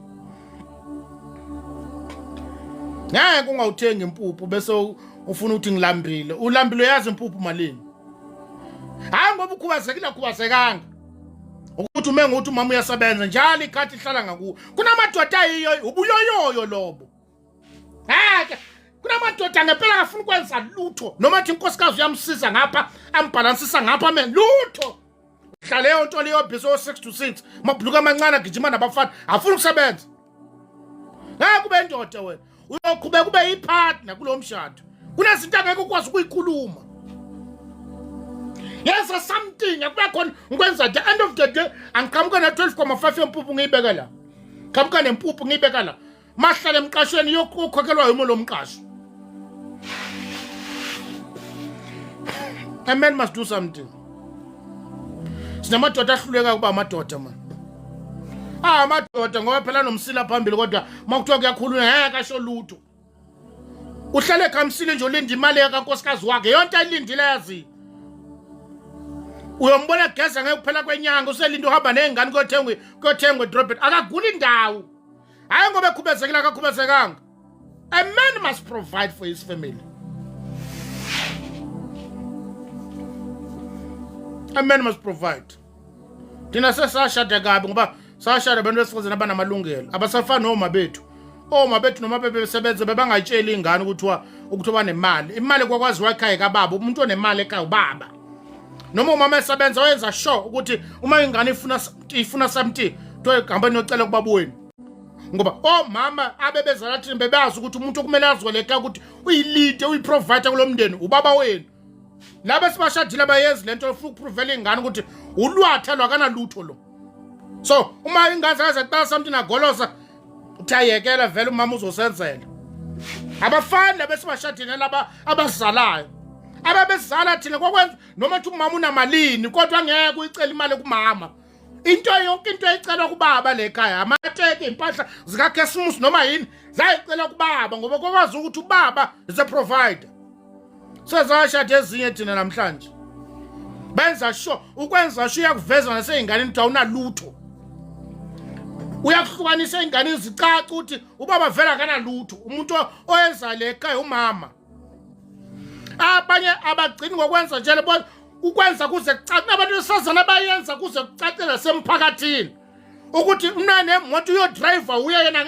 Ngeke ungawuthengi impuphu bese ufuna ukuthi ngilambile. Ulambile, uyazi impuphu malini? Hayi ngoba ukhubazekile, akhubazekanga ukuthi ume ngokuthi umama uyasebenza njalo, ikhathi ihlala ngakuwo. Kunamadoda ayiyo ubuyoyoyo lobo. Ngeke, kunamadoda ngempela angafuni ukwenza lutho, noma athi inkosikazi uyamsiza ngapha, ambhalansisa ngapha, men lutho. Hlale leyo nto leyo busy o-6 to 6, mabhuluka amancane, agijima nabafana, afuna ukusebenza. Ngeke ube indoda wena, uyoqhubeka ube yipartner kulo mshado. Kunezinto angeke ukwazi ukuyikhuluma. Yenza something, akube khona ngikwenza. The end of the day angiqhamuka na-12,5 yempuphu ngiyibeka la, qhamuka nempuphu ngiyibeka la. Mahlala emqashweni, yokhokhelwa yimo lo mqasho. A man must do something. Sinamadoda ahluleka ukuba amadoda man. Ah, amadoda ngoba phela nomsila phambili, kodwa uma kuthiwa kuyakhulunywa ngeke asho lutho. Uhlale ekhamisile nje, ulinda imali yakankosikazi wakhe, yonke ayilindile yazi. Uyombona geza ngeke kuphela kwenyanga, uselinda uhamba ney'ngane kuyothengwa edrobheni, akaguli indawo. Hayi ngoba ekhubazekile, akakhubazekanga. A man must provide for his family. A man must provide. Thina sesashada kabi ngoba sashada abantu besifazane abanamalungelo, abasafani noma bethu. Oma bethu noma bebesebenza bebangayitsheli ingane ukuthi banemali. Imali kwakwaziwa ekhaya kababa, umuntu onemali ekhaya ubaba. Noma umama esebenza wayenza sure ukuthi uma ingane ifuna something, kuthiwa hamba niyocela kubaba wenu. Ngoba omama abebezala thina bebazi ukuthi umuntu okumele azwele ekhaya ukuthi uyilide, uyiprovider kulo mndeni, ubaba wenu. Laba esibashadile abayenzi lento, ufuna ukuprovela ingane ukuthi ulwatha lwakanalutho lo. So uma ingane zakaze kuqala something agolosa, uthi ayekela vele umama uzosenzela. Abafani laba esibashadile laba abazalayo. Ababezala thina kwakwenza noma thi umama unamalini, kodwa ngeke uyicela imali kumama. Into yonke into ecelwa kubaba le ekhaya, amateki, impahla zikaKhesimusi noma yini, zayicela kubaba ngoba kwakwazi ukuthi ubaba is a provider. Sezashada ezinye thina namhlanje. Benza sure ukwenza sure uyakuveza naseyinganeni ukuthi awunalutho. Uyakuhlukanisa ingane izicaca ukuthi ubaba vele akanalutho. Umuntu oyenza le ekhaya umama. Abanye abagcini ngokwenza nje lebo ukwenza kuze kucace abantu besifazane abayenza kuze kucacele semphakathini ukuthi unanemoto uyodriver uye yena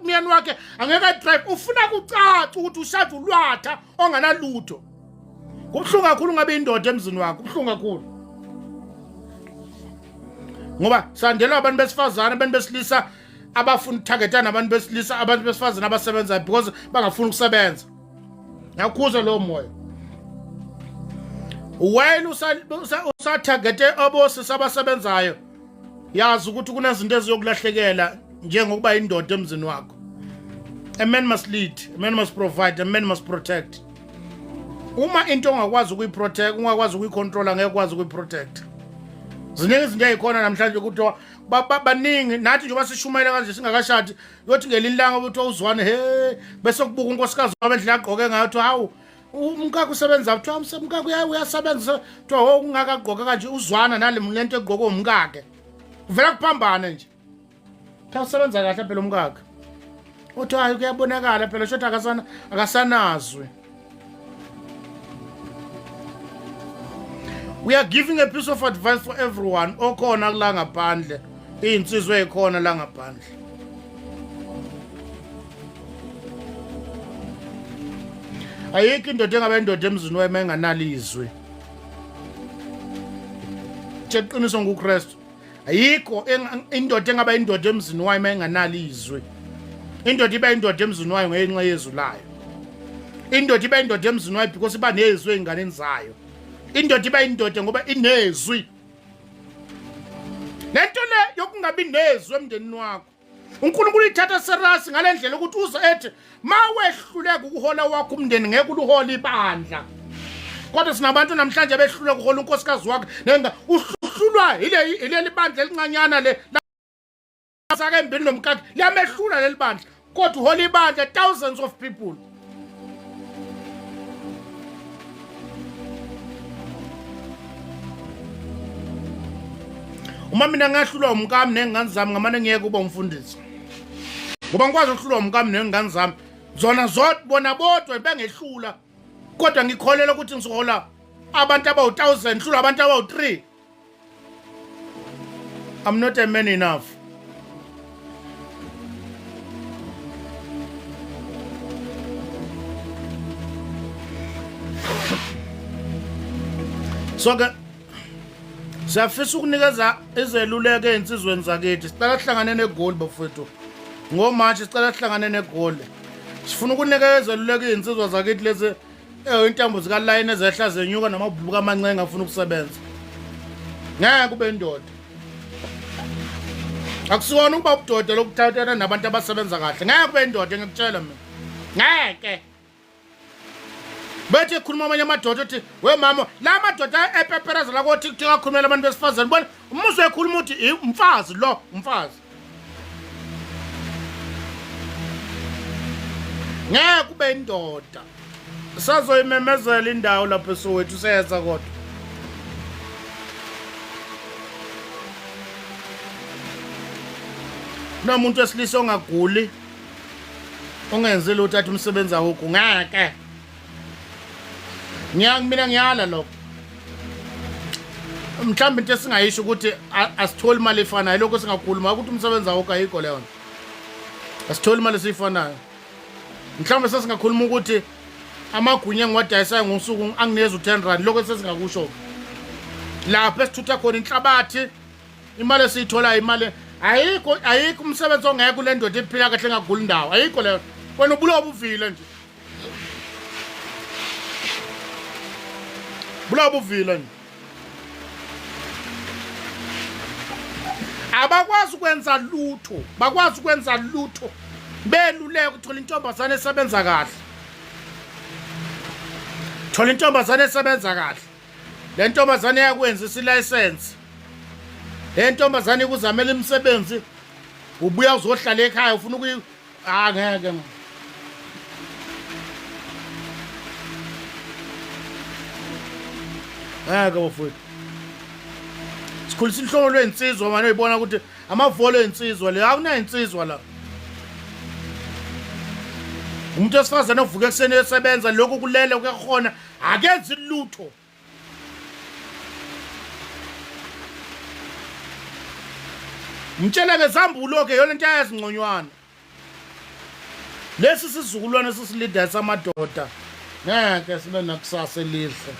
umyeni wakhe angeke adrive, ufuna kucace ukuthi ushada ulwatha onganalutho. Kubuhlungu kakhulu ngabe indoda emzini wakho, kubuhlungu kakhulu ngoba sandelwa abantu besifazane, abantu besilisa abafuna ukuthagethana nabantu besilisa, abantu besifazane abasebenzayo because bangafuni ukusebenza. Ngiyakhuza lowo moya. While usathagethe abosisi abasebenzayo, yazi ukuthi kunezinto eziyokulahlekela njengokuba indoda emzini wakho. A man must lead, a man must provide, a man must protect. Uma into ongakwazi ukuyiprotect, ungakwazi ukuyicontrola, ngeke ukwazi ukuyiprotect. Ziningi izinto ezikhona namhlanje kuthiwa baningi nathi njengoba sishumayela kanje singakashadi, yothi ngelinye ilanga ukuthi uzwane he bese kubuka unkosikazi wami endlela agqoke ngayo, kuthiwa hawu umkakho usebenza, kuthiwa umkakho uyasebenza, kuthiwa ho ungaka agqoke kanje, uzwana nale lento egqoke umkakhe, kuvela kuphambane nje. Kuthiwa usebenza kahle phela umkakhe, uthi hayi kuyabonakala phela shothi akasana akasanazwi. We are giving a piece of advice for everyone okhona kula ngaphandle, iy'nsizwa ey'khona la ngaphandle. Ayikho indoda engaba indoda emzini wema enganalo izwi. Qiniso nguKristu. Ayikho indoda engaba indoda emzini wayo uma enganalo izwi. Indoda iba indoda emzini wayo ngenxa yezwi layo. Indoda iba indoda emzini wayo because iba nezwi ey'nganeni zayo. Indoda iba indoda ngoba inezwi. Lento le yokungabi nezwi emndenini wakho, uNkulunkulu ithatha serious ngale ndlela ukuthi uze ethi mawehluleka ukuhola wakho umndeni ngeke uluhole ibandla. Kodwa sinabantu namhlanje behluleka ukuhola unkosikazi wakhe nenga uhlulwa ile ileli bandla elincanyana le sake embili nomkakhe, liyamehlula leli bandla, kodwa uhola ibandla thousands of people. Uma mina ngahlulwa umkami nengane zami, ngamane ngiyeke uba umfundisi, ngoba ngikwazi ukuhlulwa umkami nengane zami zona zodwa, bona bodwa bengehlula, kodwa ngikholelwa ukuthi ngizohola abantu abawu-1000 hlula abantu abawu-3. I'm not a man enough. So ke siyafisa ukunikeza izeluleko ey'nsizweni zakithi. Sicela sihlangane neGoli bafowethu ngoMarch, sicela sihlangane neGoli. Sifuna ukunikeza izeluleko iy'nsizwa zakithi lezi intambo zikalayini ezehla zenyuka namabhuluku amancenga afuna ukusebenza. Ngeke ube indoda. Akusiwona ukuba ubudoda lokuthathana nabantu abasebenza kahle. Ngeke ube indoda, ngikutshela mina. Ngeke. Bethi ekhuluma amanye amadoda uthi we mama, la madoda epepereza la ko-TikTok akhulumela abantu besifazane, bona umuzwe ekhuluma uthi umfazi lo umfazi. Ngeke kube indoda. Sazoyimemezela indawo lapho eSoweto seza kodwa. Kunomuntu wesilisa ongaguli ongenzi lutho athi umsebenzi awukho, ngeke. Ngiyang mina ngiyala lokho. Mhlawumbe into esingayisho ukuthi asitholi imali efanayo, lokho singakhuluma ukuthi umsebenzi awukho, ayikho leyo nto. Asitholi imali esiyifanayo. Mhlawumbe sesingakhuluma ukuthi amagwinya engiwadayisayo ngosuku anginikeza u-10 rand, lokho sesingakusho. Lapho esithutha khona inhlabathi, imali esiyitholayo imali ayikho, ayikho umsebenzi ongekho kule ndoda ephila kahle engaguli ndawo, ayikho leyo. Wena ubulawa ubuvile nje, bulawa ubuvile nje. Abakwazi ukwenza lutho, bakwazi ukwenza lutho, beluleka uthola intombazane esebenza kahle, thola intombazane esebenza kahle. Le ntombazane yakwenzisa ilayisensi, Le ntombazane ikuzamela imisebenzi ubuya uzohlala ekhaya ufuna ukuyi ah ngeke. Ngeke bafowethu. Sikhulisa inhlobo lwensizwa manje uyibona ukuthi amavolo ensizwa le akunayinsizwa la. Umuntu wesifazane ovuka ekuseni esebenza lokhu kulele kuyahona akenzi lutho. Mtshela ngezambulo ke yona into ayazi ngconywana. Lesi sizukulwane sisileader samadoda ngeke sibe nakusasa elihle.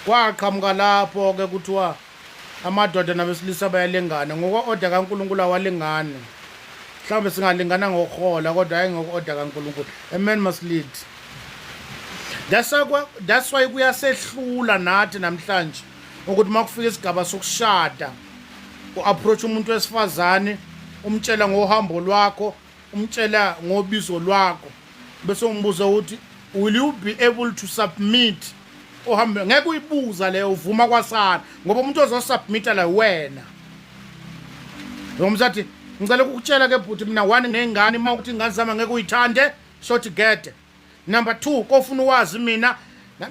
Kwaqhamuka lapho ke kuthiwa amadoda nabesilisa bayalingana ngokwe-order kaNkulunkulu awalingani. Mhlawumbe singalingana ngokuhola kodwa hayi ngokwe-order kaNkulunkulu. A man must lead. That's why kuyasehlula nathi namhlanje ukuthi uma kufika isigaba sokushada u-approach umuntu wesifazane umtshela ngohambo lwakho umtshela ngobizo lwakho bese umbuza ukuthi will you be able to submit uhambe ngeke uyibuza leyo uvuma kwasana ngoba umuntu ozosubmita la wena noma uthi ngicela ukukutshela ke bhuti mina one nengane uma ukuthi ingane zami ngeke uyithande short gede number 2 kofuna uwazi mina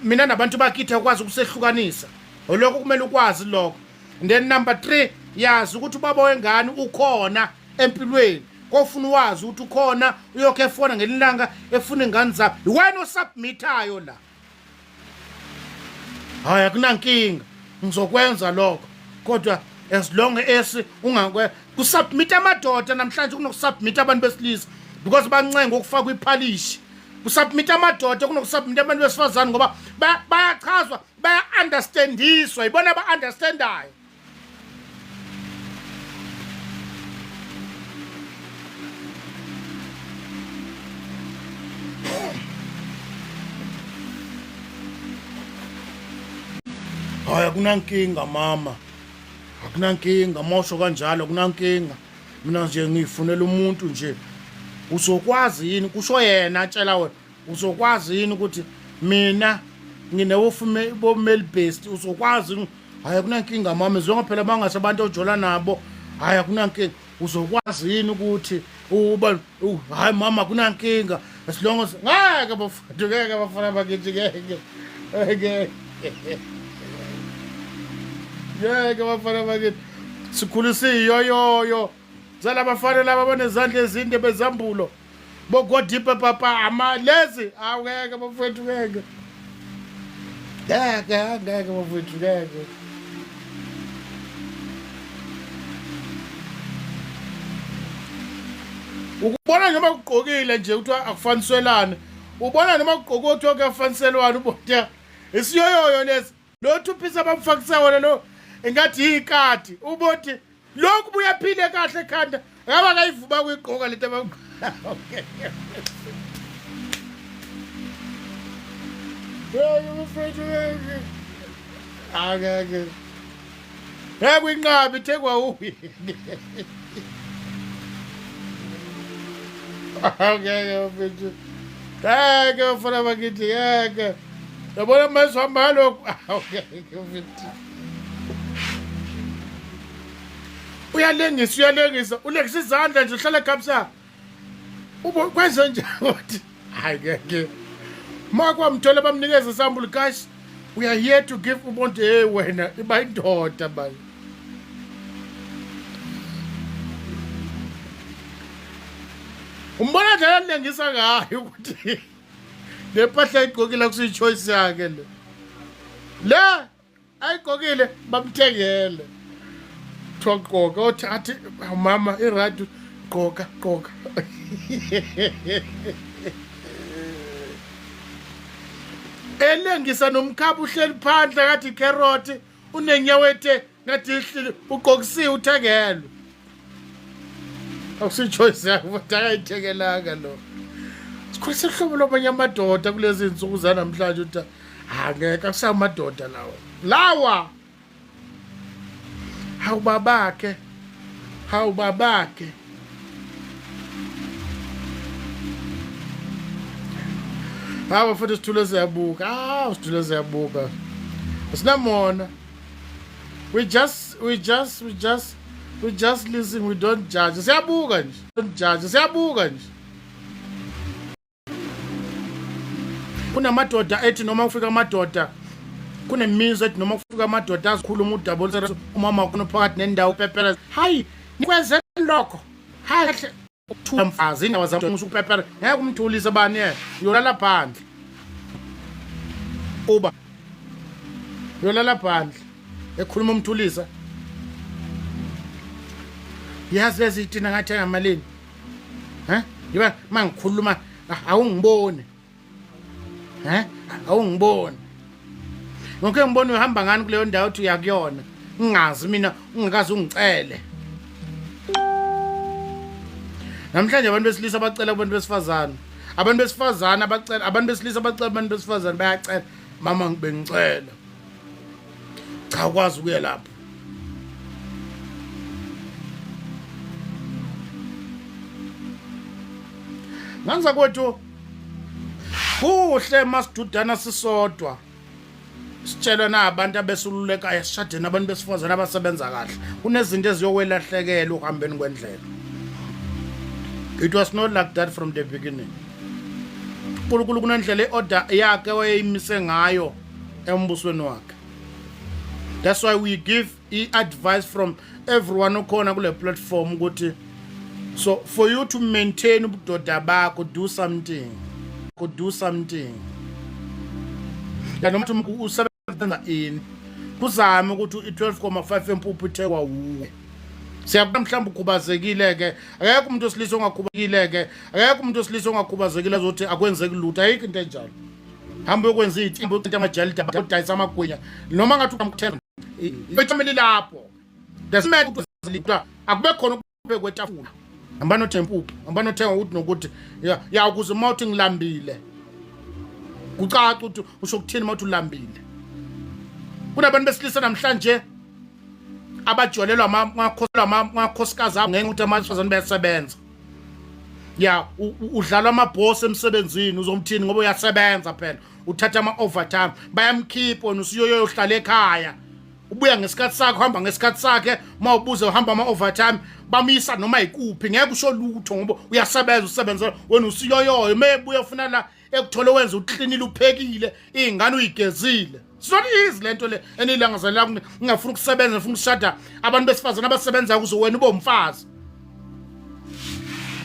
mina nabantu bakithi akwazi ukusehlukanisa lokho kumele ukwazi lokho and then number 3 yazi ukuthi ubaba wengane ukhona empilweni kofuna uwazi ukuthi ukhona uyokhe efona ngelilanga efuna ingane zakho iwena osubmithayo la hayi akunankinga ngizokwenza lokho kodwa as long as ungakwe kusubmit amadoda namhlanje kunokusubmit abantu besilisa because bancenga ukufakwa iphalishi kusubmit amadoda kunokusubmit abantu besifazane ngoba bayachazwa baya-understandiswa yibona aba-understandayo Hayi akunankinga mama. Akunankinga mosho kanjalo akunankinga. Mina nje ngifunela umuntu nje. Uzokwazi yini kusho yena atshela wena. Uzokwazi yini ukuthi mina nginewofume bo male based uzokwazi hayi akunankinga mama zonke phela bangase abantu ojola nabo hayi akunankinga uzokwazi yini ukuthi uba hayi mama akunankinga as long as ngeke bafowethu ngeke bafana bakithi ngeke ngeke ngeke bafana bakithi sikhulisa iyoyoyo zala bafana laba banezandla ezinde bezambulo bogodipe papa ama lezi awungeke bafowethu ngeke ngeke angeke bafowethu ngeke ukubona noma kugqokile nje kuthiwa akufaniselane ubona noma kugqoke kuthiwa kuyafaniselwana ubona isiyoyoyo lesi lo thuphisa abamfakisa wona lo engathi yikati ubothi lokhu buyaphile kahle ekhanda ngabe akayivuma kuyigqoka lento abangeke ngeke uyinqabe ithengwa uye ngeke mfethu ngeke mfana bakithi ngeke yabona manje uhamba lokhu ngeke mfethu uyalengisa uyalengisa ulengisa izandla nje uhlala kabisa ubo kwenze njani wathi hayi ngeke ma kwamthola bamnikeza isambulu cash we are here to give umuntu hey wena iba indoda manje umbona nje alengisa ngayo ukuthi le mpahla ayigqokile akusiyi-choice yakhe le le ayigqokile bamthengele kuthiwa gqoka othi athi mama i-right gqoka gqoka elengisa nomkhaba uhleli phandle ngathi ikherothi unenyawo ethe ngathi ihlile ugqokisiwe uthengelwe akusichoice yakho futhi akayithengelanga lo sikhulisa uhlobo lwabanye amadoda kulezi nsuku zanamhlanje ukuthi angeke akusamadoda lawa lawa hawu babakhe hawu babakhe hawu futhi sithule siyabuka hawu sithule siyabuka sinamona. We just we just we just we just listen, we don't judge. Siyabuka nje. Don't judge. Siyabuka nje. Kunamadoda ethi noma kufika amadoda kunemizwa ethi noma kufika amadoda azikhuluma udaba olusebenza umama wakho phakathi nendawo pepera. Hayi, nikwenze lokho. Hayi ukuthula mfazi indaba zami usukupepera ngeke umthulise bani yena uyolala phandle uba uyolala phandle ekhuluma umthulisa yazi lezi itina ngathenga malini he ngiba mangikhuluma awungiboni he awungiboni ngokhe ngibona uhamba ngani kuleyo ndawo uthi uyakuyona ngingazi mina ungakaze ungicele namhlanje abantu besilisa bacela kubantu besifazane abantu besifazane abacela abantu besilisa bacela abantu besifazane bayacela mama ngibengicela cha ukwazi ukuya lapho nganza kwethu kuhle masidudana sisodwa sitshelwa na abantu abesululekayo sishadeni abantu besifazane abasebenza kahle kunezinto eziyokwelahlekela ukuhambeni kwendlela it was not like that from the beginning uNkulunkulu kunendlela i-order yakhe wayeyimise ngayo embusweni wakhe that's why we give i-advice from everyone okhona kule platform ukuthi so for you to maintain ubudoda bakho do something do something ya noma usebenza ini kuzame ukuthi i-12,5 empuphu ithekwa wuwe siyabona mhlawumbe ukhubazekile ke akekho umuntu osilisa ongakhubazekile ke akekho umuntu osilisa ongakhubazekile azothi akwenzeki lutho ayikho into enjalo hamba uyokwenza iy'timba into amajalida udayisa amagwinya noma ngathi ukamthenga ichameli lapho akube khona ukuphe kwetafula hamba nothenga impuphu hamba nothenga ukuthi nokuthi ya ya ukuze uma uthi ngilambile kucaca ukuthi usho ukuthini uma uthi ulambile kunabantu besilisa namhlanje abajwalelwa amakhosikazi abo ngenxa ukuthi amasifazane bayasebenza ya udlalwa amabhosi emsebenzini uzomthini ngoba uyasebenza phela uthatha ama-overtime bayamkhipha wena usuyoyohlala ekhaya ubuya ngesikhathi sakhe uhamba ngesikhathi sakhe uma ubuze uhamba ama-overtime bamyisa noma yikuphi ngeke usho lutho ngoba uyasebenza usebenza wena usiyoyoyo uma ebuya ufuna la ekuthole wenza uklinile uphekile iy'ngane uyigezile it's not easy le nto le eniyilangazelela ngingafuni ukusebenza ngifuna ukushada abantu besifazane abasebenzayo ukuze wena ube umfazi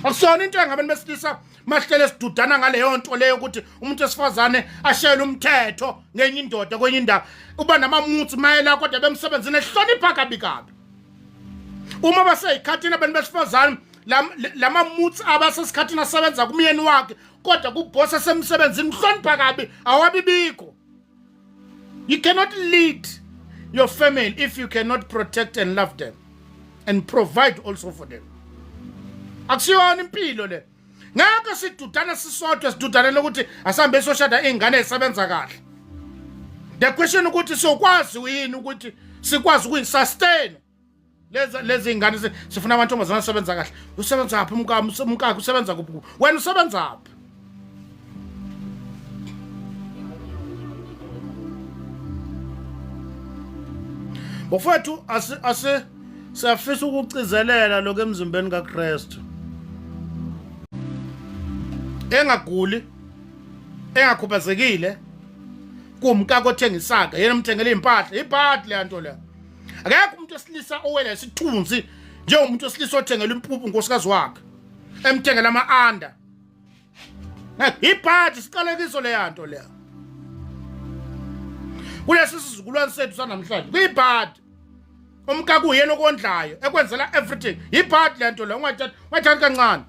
akusona into engabantu besilisa mahlele sidudana ngaleyo nto leyo ukuthi umuntu wesifazane ashayele umthetho ngenye indoda kwenye indawo uba namamutsi mayela kodwa bemsebenzini ehlonipha kabi kabi uma baseyikhathini abantu besifazane lamamutsi abasesikhathini asebenza kumyeni wakhe kodwa kubhosa asemsebenzini uhlonipha kabi awabibikho you cannot lead your family if you cannot protect and love them and provide also for them akusiyona impilo le ngeke sidudane sisodwa sidudanele ukuthi asihambe soshada iy'ngane ezisebenza kahle the question ukuthi sokwazi yini ukuthi sikwazi ukuyisustain lezi lezi ngane sifuna amantombazane asebenza kahle usebenza phi umkami umkakhe usebenza kuphi wena usebenza phi bafowethu asi asi siyafisa ukucizelela lokho emzimbeni kaKristu engaguli engakhubazekile kumkakho othengisaka yena umthengela impahla ibhadi le nto le akekho umuntu wesilisa owela isithunzi njengomuntu wesilisa othengela impuphu unkosikazi wakhe emthengela ama-anda ibhadi siqalekiso leya nto leya kulesi sizukulwane sethu sanamhlanje kuyibhadi umkakho uyena okondlayo ekwenzela everything yibhadi le nto leyo ungathathi kancane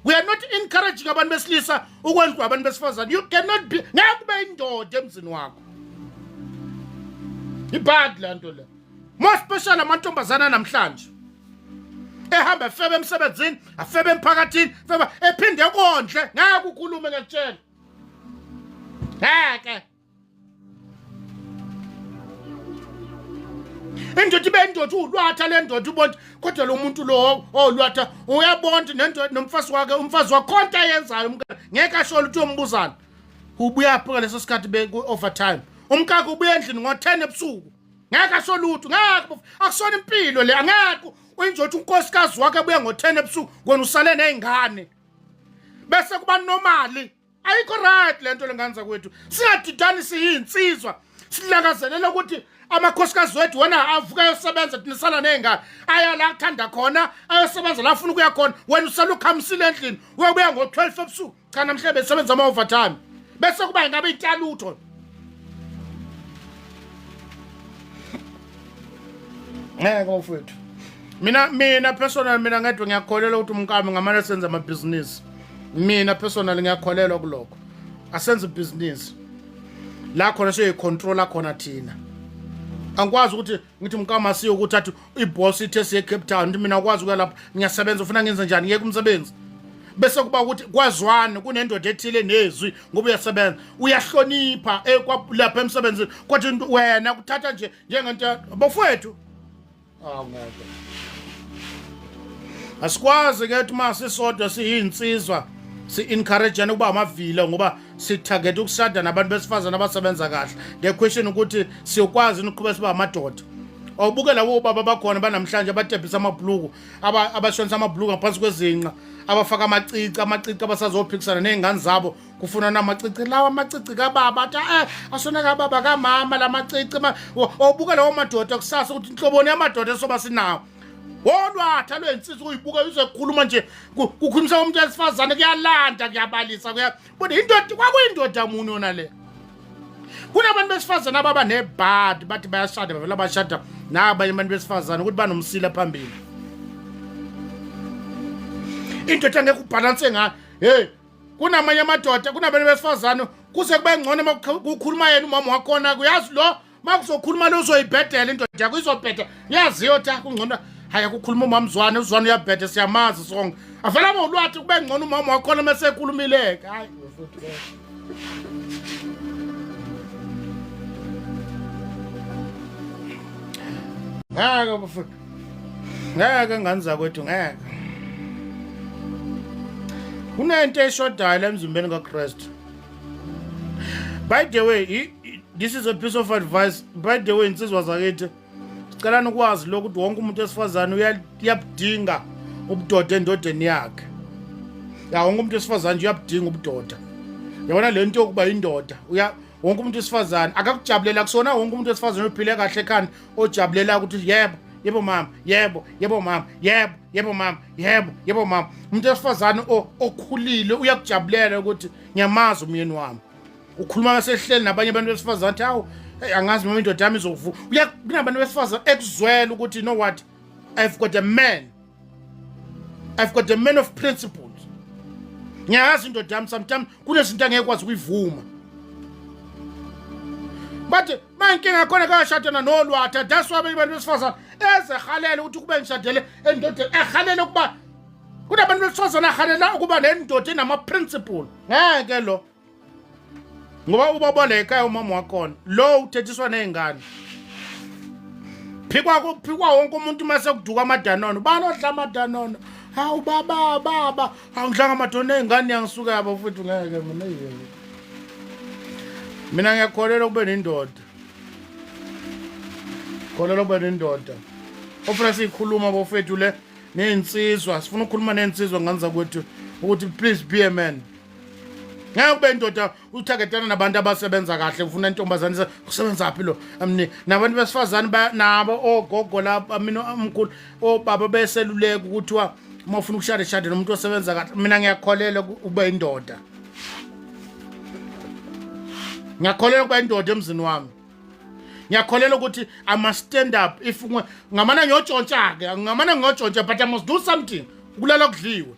we are not encouraging abantu besilisa ukwendlwa abantu besifazane you cannot be ngeke ube indoda emzini wakho ibad le nto le more special amantombazana namhlanje ehamba efebe emsebenzini afebe emphakathini feba ephinde kondle ngeke ukhulume ngiyakutshela ngeke indoda ibe indoda uwulwatha le ndoda ubona kodwa lo muntu lo owulwatha uyabona nendoda nomfazi wakhe umfazi wakhe konke ayenzayo ngeke asho ukuthi uyombuzana ubuya phi ngaleso sikhathi ku-overtime umkakhe ubuya endlini ngo-10 ebusuku. Ngeke asho lutho, ngeke akusona impilo le, angeke uyinjothi unkosikazi wakhe ebuya ngo-10 ebusuku wena usale nezingane. Bese kuba normally. Ayikho right lento lengane zakwethu. Singadidani siyinsizwa. Silakazelela ukuthi amakhosikazi wethu wena avuka ayosebenza thina sala nezingane. Aya la athanda khona, ayosebenza la afuna ukuya khona. Wena usala ukhamisile endlini, uyobuya ngo-12 ebusuku. Cha namhlanje besebenza ama overtime. Bese kuba ingabe intalutho. Ngeke mfowethu. Mina personal mina ngedwa ngiyakholelwa ukuthi umkami ngamane senza amabhizinisi. Mina personal ngiyakholelwa kulokho. Asenze ibhizinisi. La khona siyoyicontrola khona thina. Angikwazi ukuthi ngithi umkami asiye ukuthi athi iboss ithe siye Cape Town ngithi mina akwazi ukuya lapho ngiyasebenza ufuna ngenze njani ngiyeke umsebenzi bese kuba ukuthi kwazwana kunendoda ethile nezwi ngoba uyasebenza uyahlonipha eh, lapha emsebenzini kodwa wena kuthatha nje njengento bafowethu awu ngeke asikwazi ke ukuthi uma sisodwa siyinsizwa si-encourage ukuba amavila ngoba sithagethe ukushada nabantu besifazane abasebenza kahle. The question ukuthi siyokwazi ukuqhubeka siba amadoda. Awubuke labo baba bakhona banamhlanje abatebhisa amabhuluku, abashonisa amabhuluku ngaphansi kwezinqa, abafaka amacici, amacici abasazophikisana nezingane zabo kufuna namacici lawa amacici kababa athi eh asona kababa kamama lamacici awubuke lawo madoda kusasa ukuthi inhloboni yamadoda esoba sinawo. Wolwatha lwensizwa uyibuka uzekhuluma nje kukhulumisa umuntu wesifazane kuyalanda kuyabalisa kuya Bona indoda kwakuyindoda muni yona le. Kunabantu besifazane ababa nebhadi bathi bayashada bavela bashada nabanye abantu besifazane ukuthi banomsila phambili. Indoda ngeke ubhalanse ngayo. Hey, kunamanye amadoda kunabantu besifazane kuze kube ngcono kukhuluma yena umama wakhona kuyazi lo makuzokhuluma lo uzoyibhedela indoda yakho izobheda yaziyo ta kungcono haya kukhuluma umamzwane uzwane uyabheda siyamazi sonke avela bolwathi kube ngcono umama wakhona mase ekhulumile hayi ngeke bafethu ngeke ngane zakwethu ngeke kunento eshodayo la emzimbeni kaKristu. By the way, this is a piece of advice. By the way, insizwa zakithi sicelana ukwazi lokhu ukuthi wonke umuntu wesifazane uyabudinga ubudoda endodeni yakhe. Ya wonke umuntu wesifazane nje uyabudinga ubudoda. Yabona le nto yokuba indoda uya wonke umuntu wesifazane akakujabulela kusona wonke umuntu wesifazane ophile kahle ekhanda ojabulela ukuthi yebo yebo mama yebo yebo mama yebo yebo mama yebo yebo mama umuntu wesifazane okhulile uyakujabulela ukuthi ngiyamazi umyeni wami ukhuluma kasehleli nabanye abantu besifazane athi hawu hey angazi noma indoda yami izovuka uya kunabantu besifazane ekuzwela ukuthi you know what I've got a man I've got a man of principles ngiyazi indoda yami sometimes kunezinto angeke kwazi ukuyivuma but mayinkinga khona kashadana nolwatha that's why abantu besifazane ezehalela ukuthi kube ngishadele endodeni ehalela ukuba kunabantu besifazane ahalela ukuba nendoda enama-principle ngeke lo ngoba ubaba la ekhaya umama wakhona lo uthethiswa nezingane phikwa kuphikwa wonke umuntu uma sekuduka amadanono bani odla amadanono hawu baba baba angidlanga amadanono ezingane yangisuka yabo futhi ngeke mina yini mina ngiyakholelwa kube nendoda kholelwa kube nendoda ofuna siyikhuluma bofethu le nezinsizwa sifuna ukukhuluma nezinsizwa ngane zakwethu ukuthi please be a man ngeke ube indoda uthaketana nabantu abasebenza kahle ufuna intombazane usebenza phi lo amni nabantu besifazane nabo ogogo laba mina omkhulu obaba beseluleka ukuthiwa uma ufuna ukushada shada nomuntu osebenza kahle mina ngiyakholelwa ube indoda ngiyakholelwa ukuba indoda emzini wami ngiyakholelwa ukuthi i must stand up if ngamana ngiyotshontsha ke ngamana ngiyotshontsha but i must do something ukulala kudliwe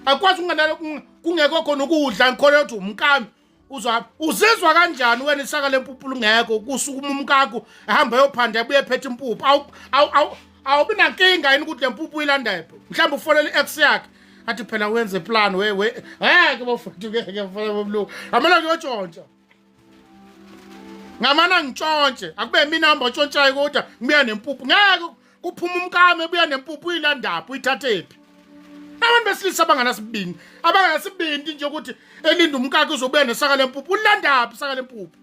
akwazi ukungalala kungekho khona ukudla ngikholelwa ukuthi umkami uzwa uzizwa kanjani wena isaka lempuphu lungekho kusukuma umkakho ehamba eyophanda ebuye ephethe impuphu awu awu awubi nankinga yini ukuthi le mpuphu uyilandephi mhlawumbe ufonele i-ex yakhe athi phela wenze plan we we ngeke bafowethu ngeke mfana bomlungu amele kuyotshontsha ngamana ngitshontshe akube mina hamba otshontshayo kodwa ngibuya nempuphu ngeke kuphuma umkami ebuya nempuphu uyilandaphi uyithathephi abantu besilisa abanganasibindi abanganasibindi nje ukuthi elinda umkakhe uzobuya nesaka lempuphu ulandaphi isaka lempuphu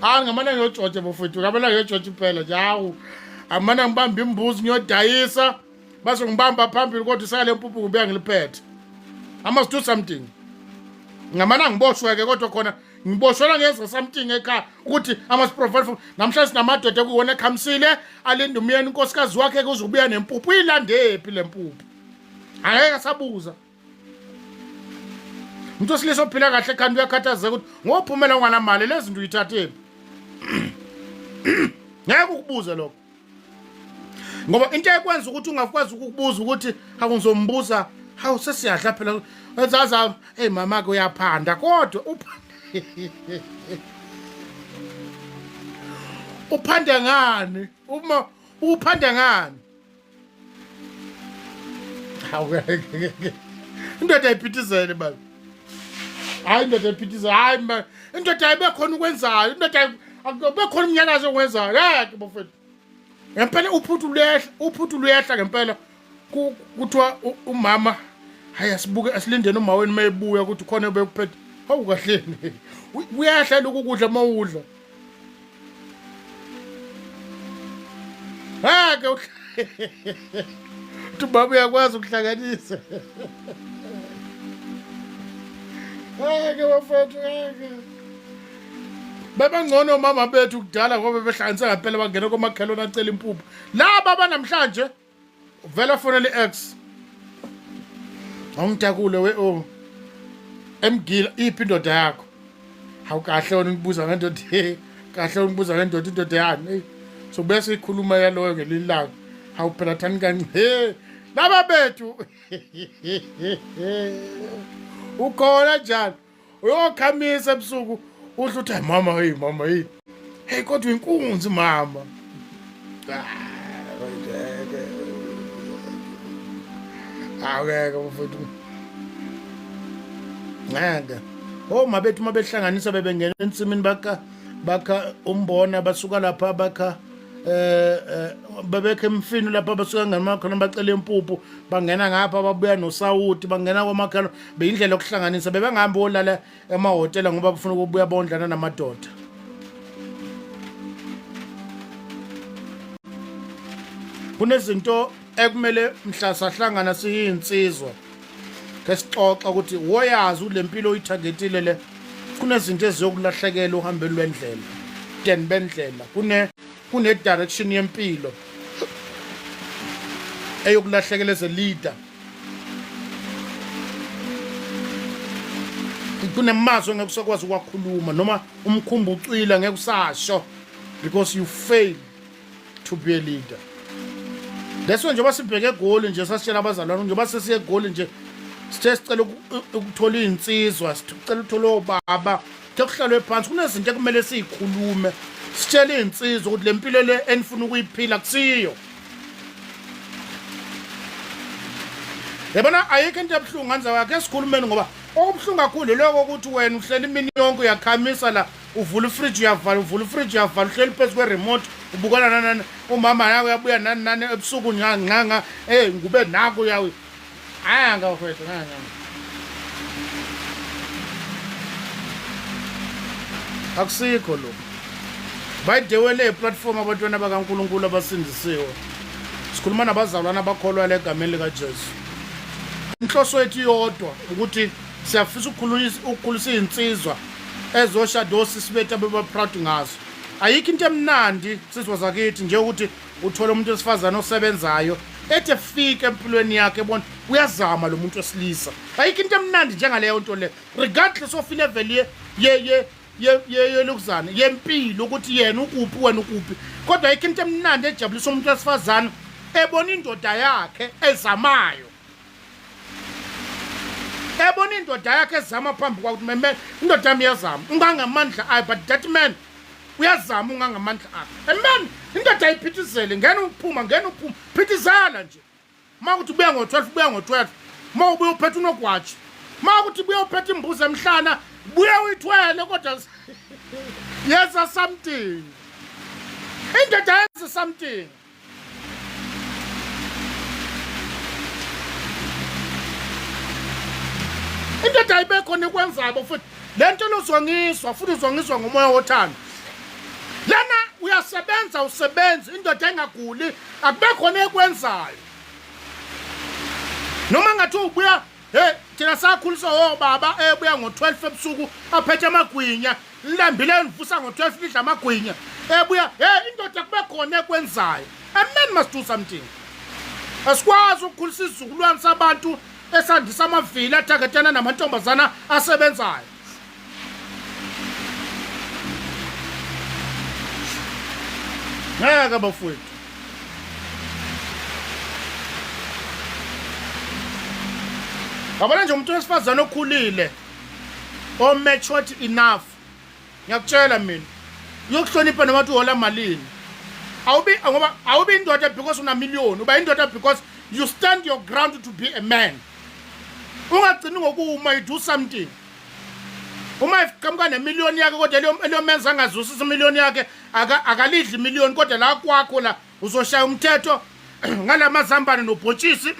Hayi, ngamane ngiyojoja bafowethu, ngamane ngiyojoja impela nje. Hawu, amane ngibamba imbuzi ngiyodayisa, base ngibamba phambili, kodwa isale mpuphu ngibuya ngiliphethe. I must do something. Ngamane ngiboshwe-ke, kodwa khona ngiboshwela ngenza something ekhaya ukuthi I must provide for. Namhlanje sinamadoda ekuwona ekhamisile, alinde umyeni, unkosikazi wakhe kuzobuya nempuphu. Uyilandephi le mpuphu? Angeke asabuza umuntu wesilisa ophila kahle ekhanda uyakhathazeka ukuthi ngophumela unganamali, lezi zinto uyithathephi? Ngeke ukubuze lokho, ngoba into ekwenza ukuthi ungakwazi ukukubuza ukuthi hawu, ngizombuza, hawu, sesiyadla phela, ezaza, hey mama ke uyaphanda, kodwa uphanda ngani? Uma uphanda ngani? Hawu, indoda ayiphithizele baba. Hayi, indoda ayiphithizele. Hayi, indoda ayibe khona ukwenzayo, indoda akube khona umnyakazo okwenzayo. Ngeke bafethu, ngempela uphuthu luyehla, uphuthu luyehla ngempela. Kuthiwa umama, hayi, asibuke, asilindeni uma wenu mayebuya ukuthi khona bekuphethe. Hawu, kahleni, kuyahla lokhu kudla mawudla. Ngeke uthi ubaba uyakwazi ukuhlanganisa. Ngeke bafethu, ngeke. Bebangcono omama bethu kudala ngoba behlanganisa ngempela, bangena komakhelwane acela impuphu. Laba abanamhlanje vele fonela i-ex, awungitakule we, oh emgila, iphi indoda yakho? Hawu, kahle wena ungibuza ngendoda, kahle ungibuza ngendoda, indoda yani? Hey, so bese ikhuluma yaloyo ngelinye ilanga. Hawu phela, thani kancane, laba bethu ukhona njalo uyokhamisa ebusuku, udla, uthi, "Hayi mama, hey mama, hey hey, kodwa inkunzi mama." Awukeke mfowethu, ngeke. Oma bethu uma behlanganisa bebengena ensimini, bakha umbona, basuka lapha bakha bebekhe emfino lapha, basuka ngamakhona bacela impuphu, bangena ngapha babuya nosawuti, bangena komakhelo. Beyindlela yokuhlanganisa. Bebengahambi olala emahhotela ngoba bafuna ukubuya bondlana namadoda. Kunezinto ekumele mhla sahlangana siyinsizwa ke sixoxa ukuthi woyazi lempilo oyithagetile le, kunezinto eziyokulahlekela uhambeni lwendlela, den bendlela kune direction yempilo eyokulahlekela as a leader. Kunemazwi engeke usakwazi ukwakhuluma, noma umkhumbi ucwila ngeke usasho, because you fail to be a leader. That's why njengoba sibheke eGoli nje, sasitshela abazalwane, njengoba sesiye eGoli nje, sithe sicela ukuthola iy'nsizwa, sicela ukuthola obaba, kuthe kuhlalwe phansi, kunezinto ekumele siyikhulume, sitshele iy'nsizwa ukuthi le mpilo le enifuna ukuyiphila kusiyo. Yabona, ayikho into ebuhlungu nganza wakhe esikhulumeni, ngoba okubuhlungu kakhulu lokho ukuthi wena uhleli imini yonke uyakhamisa la, uvula ifridge uyavala, uvula ifridge uyavala, uhleli phezu kwe-remote ubukana nanani, umama yakho uyabuya nani nani ebusuku, nqanqa, hey ngube naku uyawi. Hayi, ngawethu, nganga akusikho lokho. By the way, le platform abantwana bakaNkulunkulu abasindisiwe, sikhuluma nabazalwane abakholwa egameni likaJesu. Inhloso yethu iyodwa, ukuthi siyafisa ukukhulisa iy'nsizwa ezoshada osisi bethu abeba proud ngazo. Ayikho into emnandi, nsizwa zakithi, njengokuthi uthole umuntu wesifazane osebenzayo, ethi efika empilweni yakhe ebona uyazama lo muntu wesilisa. Ayikho into emnandi njengaleyo nto le, regardless of ilevel ye ye ye yelokuzana yempilo, ukuthi yena ukuphi, wena ukuphi, kodwa ayikho into emnandi ejabulisa umuntu wesifazane ebona indoda yakhe ezamayo, ebona indoda yakhe ezama phambi kwakuthi meme, indoda yami iyazama ungangamandla ayo, but that man uyazama ungangamandla akhe. Amen. Indoda ayiphithizele, ngena uphuma, ngena uphuma, phithizela nje. Uma kuthi ubuya ngo-12, ubuya ngo-12. Uma ubuya uphethe unogwaji, uma kuthi ubuya uphethe imbuzi emhlana, buya uyithwele, kodwa yenza something. Indoda yenza something. Indoda ayibe khona ikwenzayo futhi le nto lozwangiswa, futhi uzwangiswa ngomoya wothando. Uyasebenza usebenza, indoda engaguli akube khona ekwenzayo. Noma ngathi ubuya, hey, thina sakhuliswa obaba ebuya ngo-12 ebusuku aphethe amagwinya, nilambile nivusa ngo-12 nidla amagwinya, ebuya, hey, indoda kube khona ekwenzayo. A man must do something. Asikwazi ukukhulisa isizukulwane sabantu esandisa amavili athaketana namantombazana asebenzayo. Ngeke bafowethu. Yabona nje umuntu wesifazane okhulile o matured enough, ngiyakutshela mina, uyokuhlonipha noma uthi uhola malini. Awubi ngoba awubi indoda because una million, uba indoda because you stand your ground to be a man. Ungagcini ngokuma, you do something. Uma iqhamuka nemiliyoni yakhe kodwa eliyomenza angazwisisi imiliyoni yakhe, akalidli imiliyoni, kodwa la kwakho la uzoshaya umthetho ngalamazambane nobhontshisi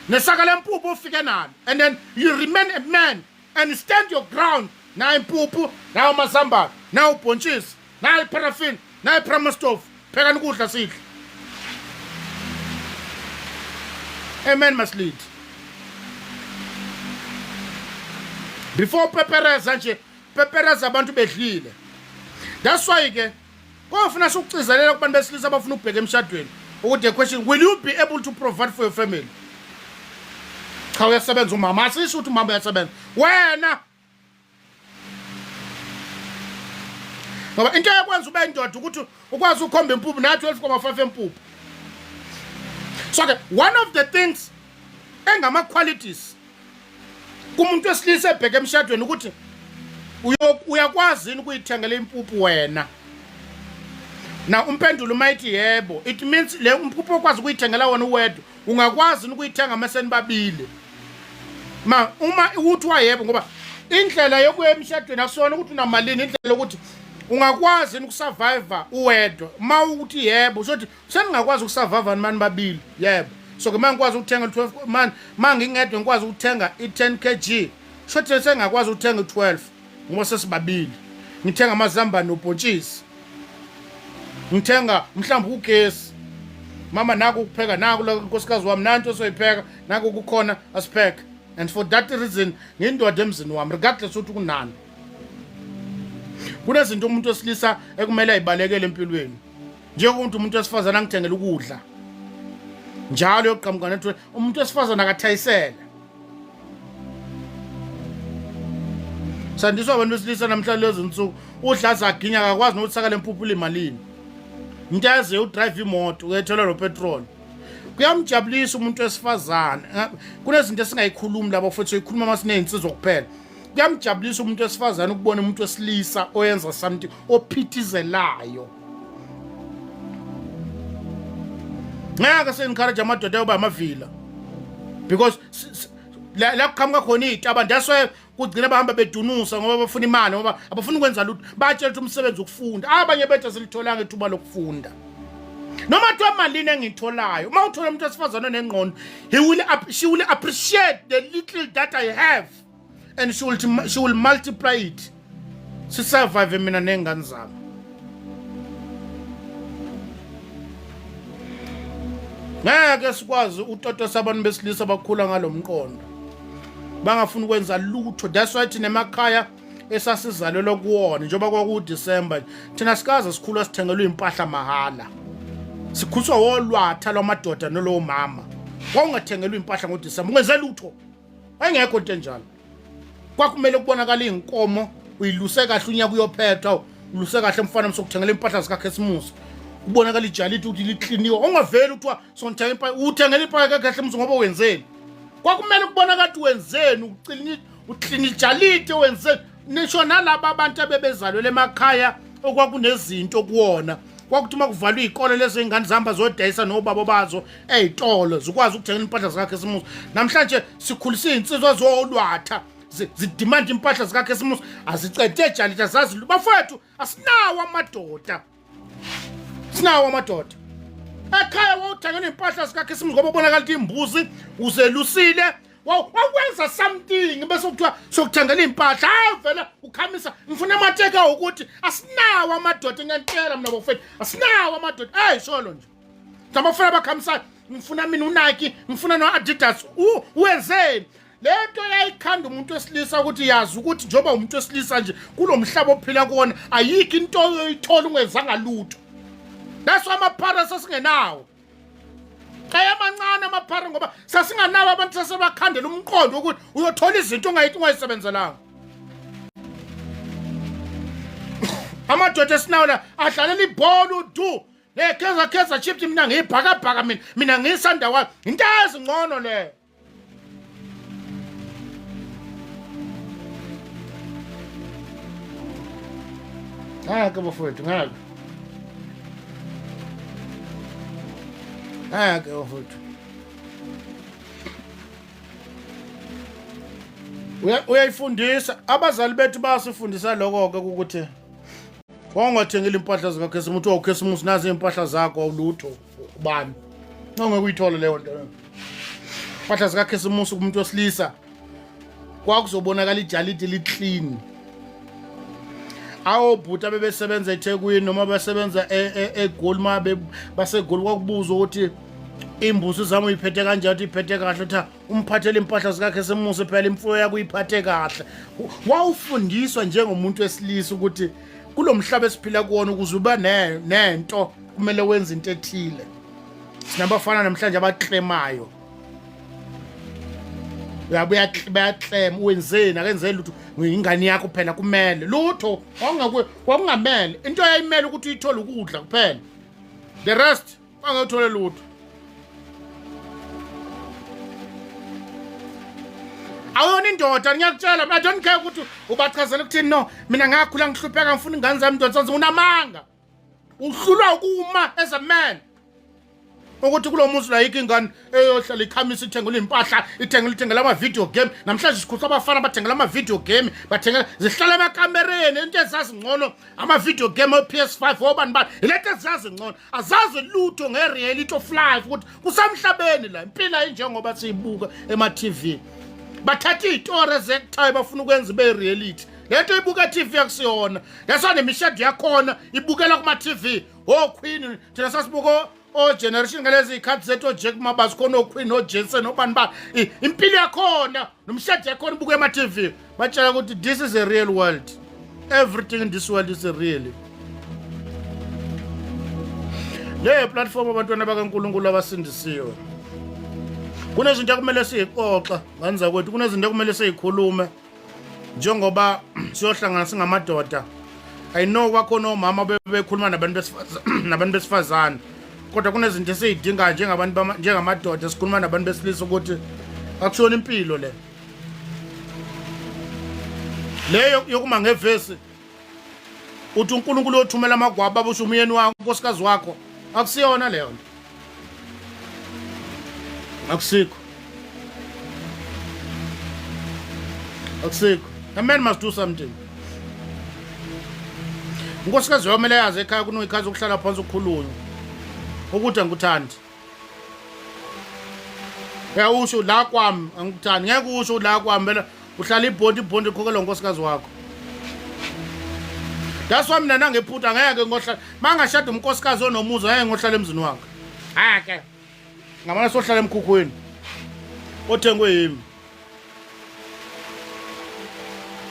nesaka lempuphu ufike nalo, and then you remain a man and stand your ground. Nayi impuphu, nawo amazambane, nawo ubhontshisi, nayi paraffin, nayi primus stove, phekani ukudla sidle. A man must lead. Before pepereza nje, pepereza abantu bedlile. That's why ke kofuna sikucizelela kubantu besilisa abafuna ukubheka emshadweni ukuthi the question, will you be able to provide for your family? Cha, uyasebenza umama, asisho ukuthi umama uyasebenza wena, ngoba into eyakwenza ube indoda ukuthi ukwazi ukukhomba impuphu na 12,5 empuphu. So ke one of the things engama qualities kumuntu wesilisa ebheke emshadweni ukuthi uyakwazi yini ukuyithengela impuphu wena. Na umpendulo uma ithi yebo, it means le umpuphu okwazi ukuyithengela wona uwedwa, ungakwazi yini ukuyithenga mase nibabili? Ma uma uthi wayebo, ngoba indlela yokuya emshadweni akusona ukuthi unamalini, indlela yokuthi ungakwazi yini ukusurvive uwedwa. Uma uthi yebo, usho ukuthi seningakwazi ukusurvive mani babili. Yebo. So ke mangikwazi ukuthenga 12 man, mangingedwa ngikwazi ukuthenga i-10 kg, shothi sengakwazi ukuthenga i-12 ngoba sesibabili. Ngithenga amazambane nobhontshisi, ngithenga mhlawumbe ugesi, mama naku ukupheka, naku la nkosikazi wami, nanto soyipheka, naku kukhona asipheke. And for that reason ngiyindoda emzini wami regardless ukuthi kunani. Kunezinto umuntu wesilisa ekumele ayibalekele empilweni, njengokuthi umuntu wesifazane angithengele ukudla njalo, yoqhamuka nethu umuntu wesifazane akathayisele. Sandiswa abantu besilisa namhlanje lezi nsuku, udla zaginya, akakwazi nokuthi saka lempuphu limalini. Into yaziyo udrive imoto, uyethola no petrol. Kuyamjabulisa umuntu wesifazane. Kunezinto esingayikhulumi labo futhi soyikhuluma uma sinezinsizwa kuphela. Kuyamjabulisa umuntu wesifazane ukubona umuntu wesilisa oyenza something, ophithizelayo. Ngeke se-encourage amadoda ayoba amavila because la kuqhamuka khona iy'taba. That's why kugcina bahamba bedunusa, ngoba bafuna imali, ngoba abafuni ukwenza lutho. Batshela ukuthi umsebenzi ukufunda, abanye bethu asilitholanga ithuba lokufunda. Noma kuthiwa malini engiyitholayo, uma uthola umuntu wesifazane onengqondo, he will she will appreciate the little that I have and she will multiply it, sisurvive mina ney'ngane zami. Ngeke sikwazi utotosa abantu besilisa abakhula ngalo mqondo, bangafuni ukwenza lutho. That's why thina emakhaya esasizalelwa kuwona, njengoba kwakuDecember, thina sikaze sikhula sithengelwe impahla mahhala, sikhuswa wolwatha lwamadoda nolowo mama. Wawungathengelwa impahla ngoDecember ungenze lutho, ayingekho into enjalo. Kwakumele kubonakala iy'nkomo uyiluse kahle unyaka uyophethwa, uluse kahle mfana, msokuthengela impahla zikakhesimusi, kubonakala ijaliti ukuthi likliniwe. Ungaveli uthiwa sonthenga impahla, uthengela impahla kakhesimusi ngoba wenzeni? Kwakumele kubonakala ukuthi wenzeni, uklina ijaliti, wenzeni. Nisho nalaba abantu abebezalwele emakhaya okwakunezinto kuwona, kwakuthi uma kuvalwe iy'kole lezo iy'ngane zihamba zodayisa nobaba bazo ey'tolo, zikwazi ukuthenga impahla zikakhesimusi. Namhlanje sikhulisa iy'nsizwa zolwatha zidimanda impahla zikakhesimusi, azicede ejalita zazi. Bafowethu, asinawo amadoda, sinawo amadoda ekhaya wawuthengela iy'mpahla zikakhesimusi ngoba ubonakala ukuthi imbuzi uzelusile. Wawenza something bese kuthiwa sokuthengela impahla. Hayi vele ukhamisa ngifuna amateka ukuthi asinawo amadoda ngiyantshela mina bafethu. Asinawo amadoda. Hey sholo nje. Abafana abakhamisayo ngifuna mina uNike ngifuna no-Adidas wenzeni le nto yayikhanda umuntu wesilisa ukuthi yazi ukuthi njengoba umuntu wesilisa nje kulo mhlaba ophila kuwona ayikho into oyoyithola ungenzanga lutho. That's why amaphara sasingenawo ayamancane amaphara ngoba sasinganawo abantu sasebakhandela umqondo ukuthi uyothola izinto ungayisebenzelanga. Amadoda esinawo la adlalela ibhola udu Kaizer Kaizer Chiefs mina ngiyibhakabhaka mina mina ngiyisandawana into ezingcono leyo. Ngeke bafowethu ngeke. Ngeke bafowethu. Uyayifundisa abazali bethu basifundisa lokho ke ukuthi Wawungathengile impahla zikaKhisimusi, uthi uKhisimusi nazi impahla zakho awulutho ubani. Ngeke uyithole leyo nto. Impahla zikaKhisimusi kumuntu wesilisa kwakuzobonakala ijalidi li-clean. Awobhuti abebesebenza eThekwini noma besebenza e, e, eGoli ma baseGoli kwakubuzwa ukuthi imbuzi zami uyiphethe kanjani uthi iphethe kahle uthi umphathele impahla zikaKhisimusi phela imfuyo yakho uyiphathe kahle. Wawufundiswa njengomuntu wesilisa ukuthi kulo mhlaba esiphila kuwona ukuze uba nento kumele wenze into ethile. Sinabafana namhlanje abaklemayo. Uyabuya bayaklema wenzeni akenzeli lutho ingane yakho phela kumele lutho kwakungamele into eyayimele ukuthi uyithole ukudla kuphela the rest Angethole lutho. Awuyona indoda ngiyakutshela I don't care ukuthi ubachazela ukuthini no mina ngakhula ngihlupheka ngifuna ingane zami ndoda unamanga. Uhlulwa ukuma as a man. Ukuthi kulo muzi la yikho ingane eyohlala ikhamisa ithengela impahla ithengela ithengela ama video game namhlanje sikhulisa abafana bathengela ama video game bathengela zihlala emakamereni into ezazingcono ama video game o PS5 obani bani ilento ezazingcono azazi lutho nge-reality of life ukuthi kusemhlabeni la impilo injengoba siyibuka ema-tv bathatha iy'tori ezekuthayo bafuna ukwenza ibe reality le nto ibuka e-tv akusiyona that's why nemishado yakhona ibukela kuma-tv oqueen thina sasibuka ogeneration ngalezi y'khathi zethu ojack mabazi khona oqueen ojensen obani bani impilo yakhona nomshado yakhona ibuka ema-tv batshela ukuthi this is a real world everything in this world is a real leyo platform abantwana bakaNkuluNkulu abasindisiwe kunezinto ekumele siyixoxa ngane zakwethu kunezinto ekumele siyikhulume njengoba siyohlangana singamadoda I know kwakhona omama bebekhuluma nabantu besifazane nabantu besifazane kodwa kunezinto esiyidingayo njengabantu njengamadoda sikhuluma nabantu besilisa ukuthi akusiyona impilo le leyo yokuma ngevesi uthi uNkulunkulu uyothumela amagwaba abusho umyeni wakho unkosikazi wakho akusiyona leyo nto akusikho akusikho a man must do something unkosikazi wamele yazi ekhaya kunoyikhazi ukuhlala phansi ukukhulunywa ukuthi angikuthandi Uyawusho la kwami angikuthandi ngeke usho la kwami phela uhlala ibhondi ibhondi ikhokhelwa unkosikazi wakho. That's why mina nangephutha ngeke ngohlala mangashada umnkosikazi onomuzi ngeke ngohlala emzini wakhe. Hake. Ngamana sohlala emkhukhwini. Othengwe yimi.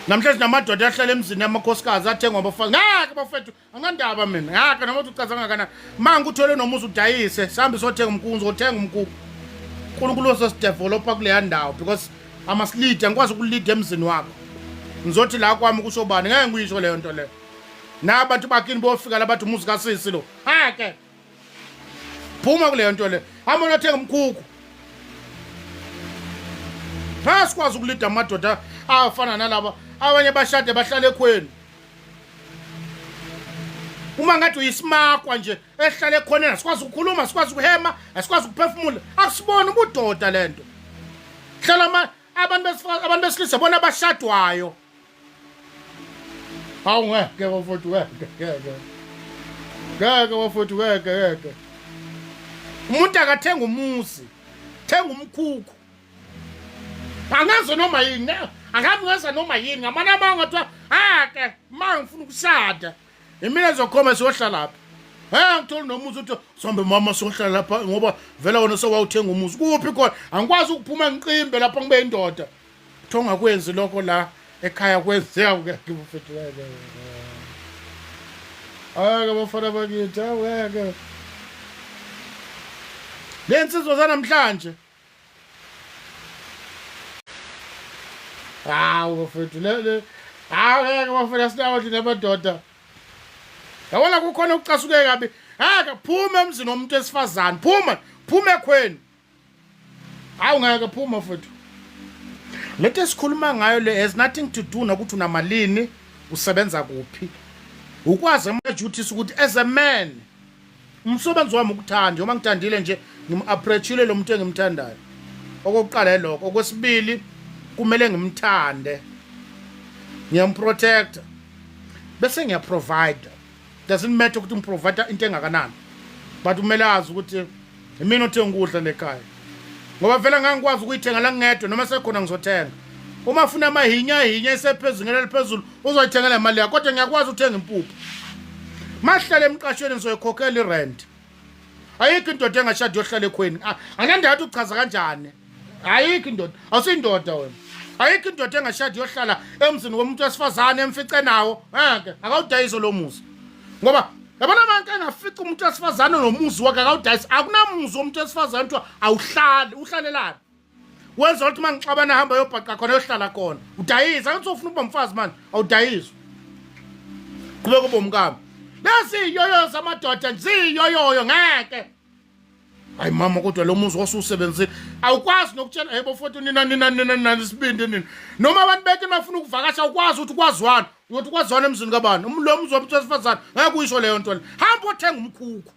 Namhlanje namadoda ahlala emzini yamakhosikazi athengwa abafazi. Ngeke bafethu Angandaba mina. Ngaka noma uthi ucaza kangakanani. Manga uthole nomuzi udayise, sihambe sothenga umkunzi, othenga umkuku. uNkulunkulu ososidevelopa kuleya ndawo because I must lead, angikwazi ukulead emzini wakho. Ngizothi la kwami kusho bani, ngeke ngiyisho leyo nto leyo. Nabantu bakini bofika la bathi umuzi kasisi lo. Hake. Phuma kuleyo nto le. Hamba uyothenga umkhukhu. Ha sikwazi ukulida amadoda afana nalaba abanye bashade bahlale ekhweni. Uma ngathi uyisimakwa nje ehlale ekhoneni asikwazi ukukhuluma asikwazi ukuhema asikwazi ukuphefumula akusibona ubudoda lento. Hlala abantu besifazane abantu besilisa bona abashadwayo. Hawu ngeke bafowethu ngeke ngeke. Ngeke bafowethu ngeke ngeke. Umuntu akathenga umuzi, thenga umkhukhu. Angazi noma yini, angazi ngenza noma yini, ngamane amanga kuthiwa ake ma ngifuna ukushada. Imina zokhoma siyohlala lapha. Hey ngithola nomuzi uthi sombe mama siyohlala lapha ngoba vele wena sewawuthenga umuzi. Kuphi khona? Angikwazi ukuphuma ngiqimbe lapha ngibe indoda. Kuthiwa ungakwenzi lokho la ekhaya kwenzeka ngeke mfethu ngeke. Ayeke bafana bakithi aweke. Lensizwa zanamhlanje. Hawu bafethu le le hawu ngeke bafethu asinawo thina madoda. Yabona kukhona ukucasuke kabi. Ngeke phuma emzini womuntu esifazane. Phuma, phuma ekhweni. Hawu ngeke phuma mfethu. Lento esikhuluma ngayo le has nothing to do nokuthi unamalini, usebenza kuphi. Ukwazi ama duties ukuthi as a man umsebenzi wami ukuthanda njengoba ngithandile nje ngim-approachile lo muntu engimthandayo. Okokuqala yilokho, okwesibili kumele ngimthande. Ngiyamprotecta bese ngiyaprovide. Doesn't matter ukuthi ngiprovide into engakanani. But kumele azi ukuthi imina othenga ukudla lekhaya ngoba vele ngangikwazi ukuyithenga la ngedwa noma sekhona ngizothenga uma funa amahinya hinya esephezulu ngela liphezulu uzoyithengela imali yakho kodwa ngiyakwazi ukuthenga impuphu mahlale emqashweni ngizoyikhokhela irent ayikho indoda engashadi yohlala ekhweni ah, anginandawo ukuthi uchaza kanjani ayikho indoda awusiyindoda wena ayikho indoda engashadi yohlala emzini womuntu wesifazane emfice nawo ngeke akawudayise lo muzi ngoba yabona abantu engafica umuntu wesifazane nomuzi wakhe akawudayisi akunamuzi womuntu wesifazane kuthiwa awuhlali uhlalelani wenza ukuthi uma ngixabana hamba yobhaqa khona yohlala khona udayisa angithi ufuna ukuba umfazi manje awudayiswa qhubeka ube umkami lezi iyoyo zamadoda nje ziyoyoyo ngeke hayi mama kodwa lo muzi wasuwusebenzile awukwazi nokutshela hey bafowethu nina nina nina nina isibindi nina noma abantu bethu bafuna ukuvakasha awukwazi ukuthi kwazwana uyothi kwazwana emzini kabani um, lo mzi womuntu wesifazane ngeke uyisho leyo nto le hamba othenga umkhukhu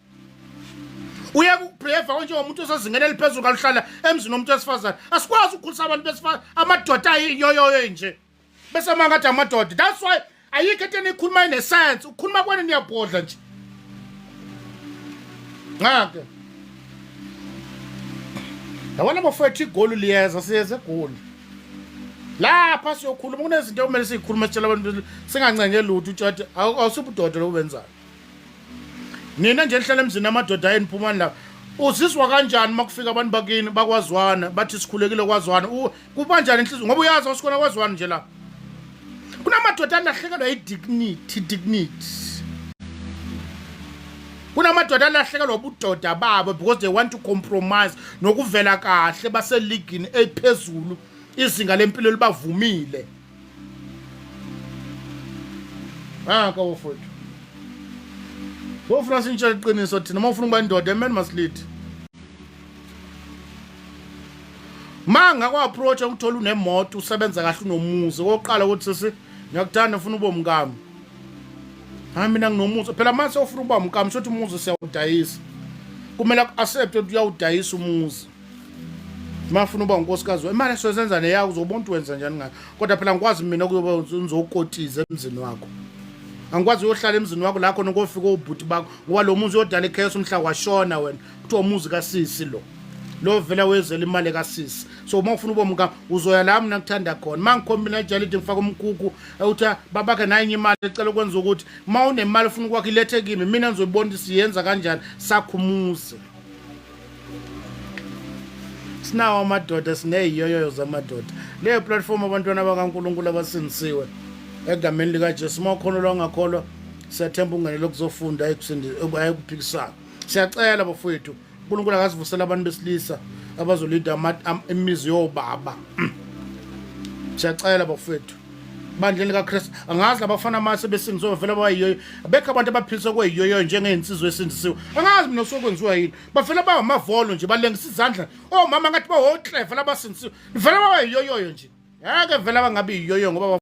uye kubreva njengomuntu osezingeni eliphezulu kaluhlala emzini womuntu wesifazane asikwazi ukukhulisa abantu besifazane amadoda ayiyoyoyo nje bese mangathi amadoda that's why ayikho into enikhuluma inesense ukukhuluma kwenu niyabhodla nje ngake yabona bafowethu igoli liyeza siyeza egoli lapha siyokhuluma kunezinto okumele siyikhulume sitshela abantu singancenge lutho utshathi awusibudoda lokubenzayo nina nje nihlala emzini amadoda ayeni phumani lapha uzizwa kanjani uma kufika abantu bakini bakwazwana bathi sikhulekile kwazwana kubanjani inhliziyo ngoba uyazi awusikhona kwazwana nje la kunamadoda alahlekelwa i-dignity dignity kunamadoda alahlekelwa ubudoda babo because they want to compromise nokuvela kahle baseligini ephezulu izinga lempilo libavumile Ah, ka bafowethu. Wofuna sinitshela iqiniso thina uma ufuna ukuba indoda a man must lead. Ma ngakwa-approach ukuthola unemoto usebenza kahle unomuzi okokuqala ukuthi sisi ngiyakuthanda ufuna ube umkami. Hayi mina nginomuzi phela mase ufuna ukuba umkami shuthi umuzi siyawudayisa. Kumele aku-accept ukuthi uyawudayisa umuzi. Mafuna uba unkosikazi imali esosenza neyakho uzobona ukuthi wenza njani ngayo kodwa phela ngikwazi mina kuyoba ngizokotiza emzini wakho angikwazi uyohlala emzini wakho la khona kofika obhuti bakho ngoba lo muzi uyodala ichaos umhla washona wena kuthiwa umuzi kasisi lo lo vela wezela imali kasisi so uma ufuna uba mka uzoya la mina kuthanda khona uma ngikhomba mina ejalidi ngifaka umkhukhu uthi babakhe nayenye imali ecela ukwenza ukuthi uma unemali ufuna ukwakha ilethe kimi mina ngizoyibona ukuthi siyenza kanjani sakhumuze sinawo amadoda sineyiyoyoyo zamadoda leyo platform abantwana bakaNkulunkulu abasindisiwe egameni likaJesu uma ukhona lwangakholwa siyathemba ungenele ukuzofunda ayikuphikisana siyacela bafowethu uNkulunkulu akasivusela abantu besilisa abazolida imizi yobaba siyacela bafowethu bandleni likaKristu angazi labafana mase besindisiwe bavela bayiyoyo abekho abantu abaphiliswa kweyiyoyo njengey'nsizwa esindisiwe angazi mina sokwenziwa yini bavela bawamavolo nje balengisa izandla omama ngathi bawokleva labasindisiwe vele babayiyoyoyo nje ngeke vele abangabi yiyoyo ngoba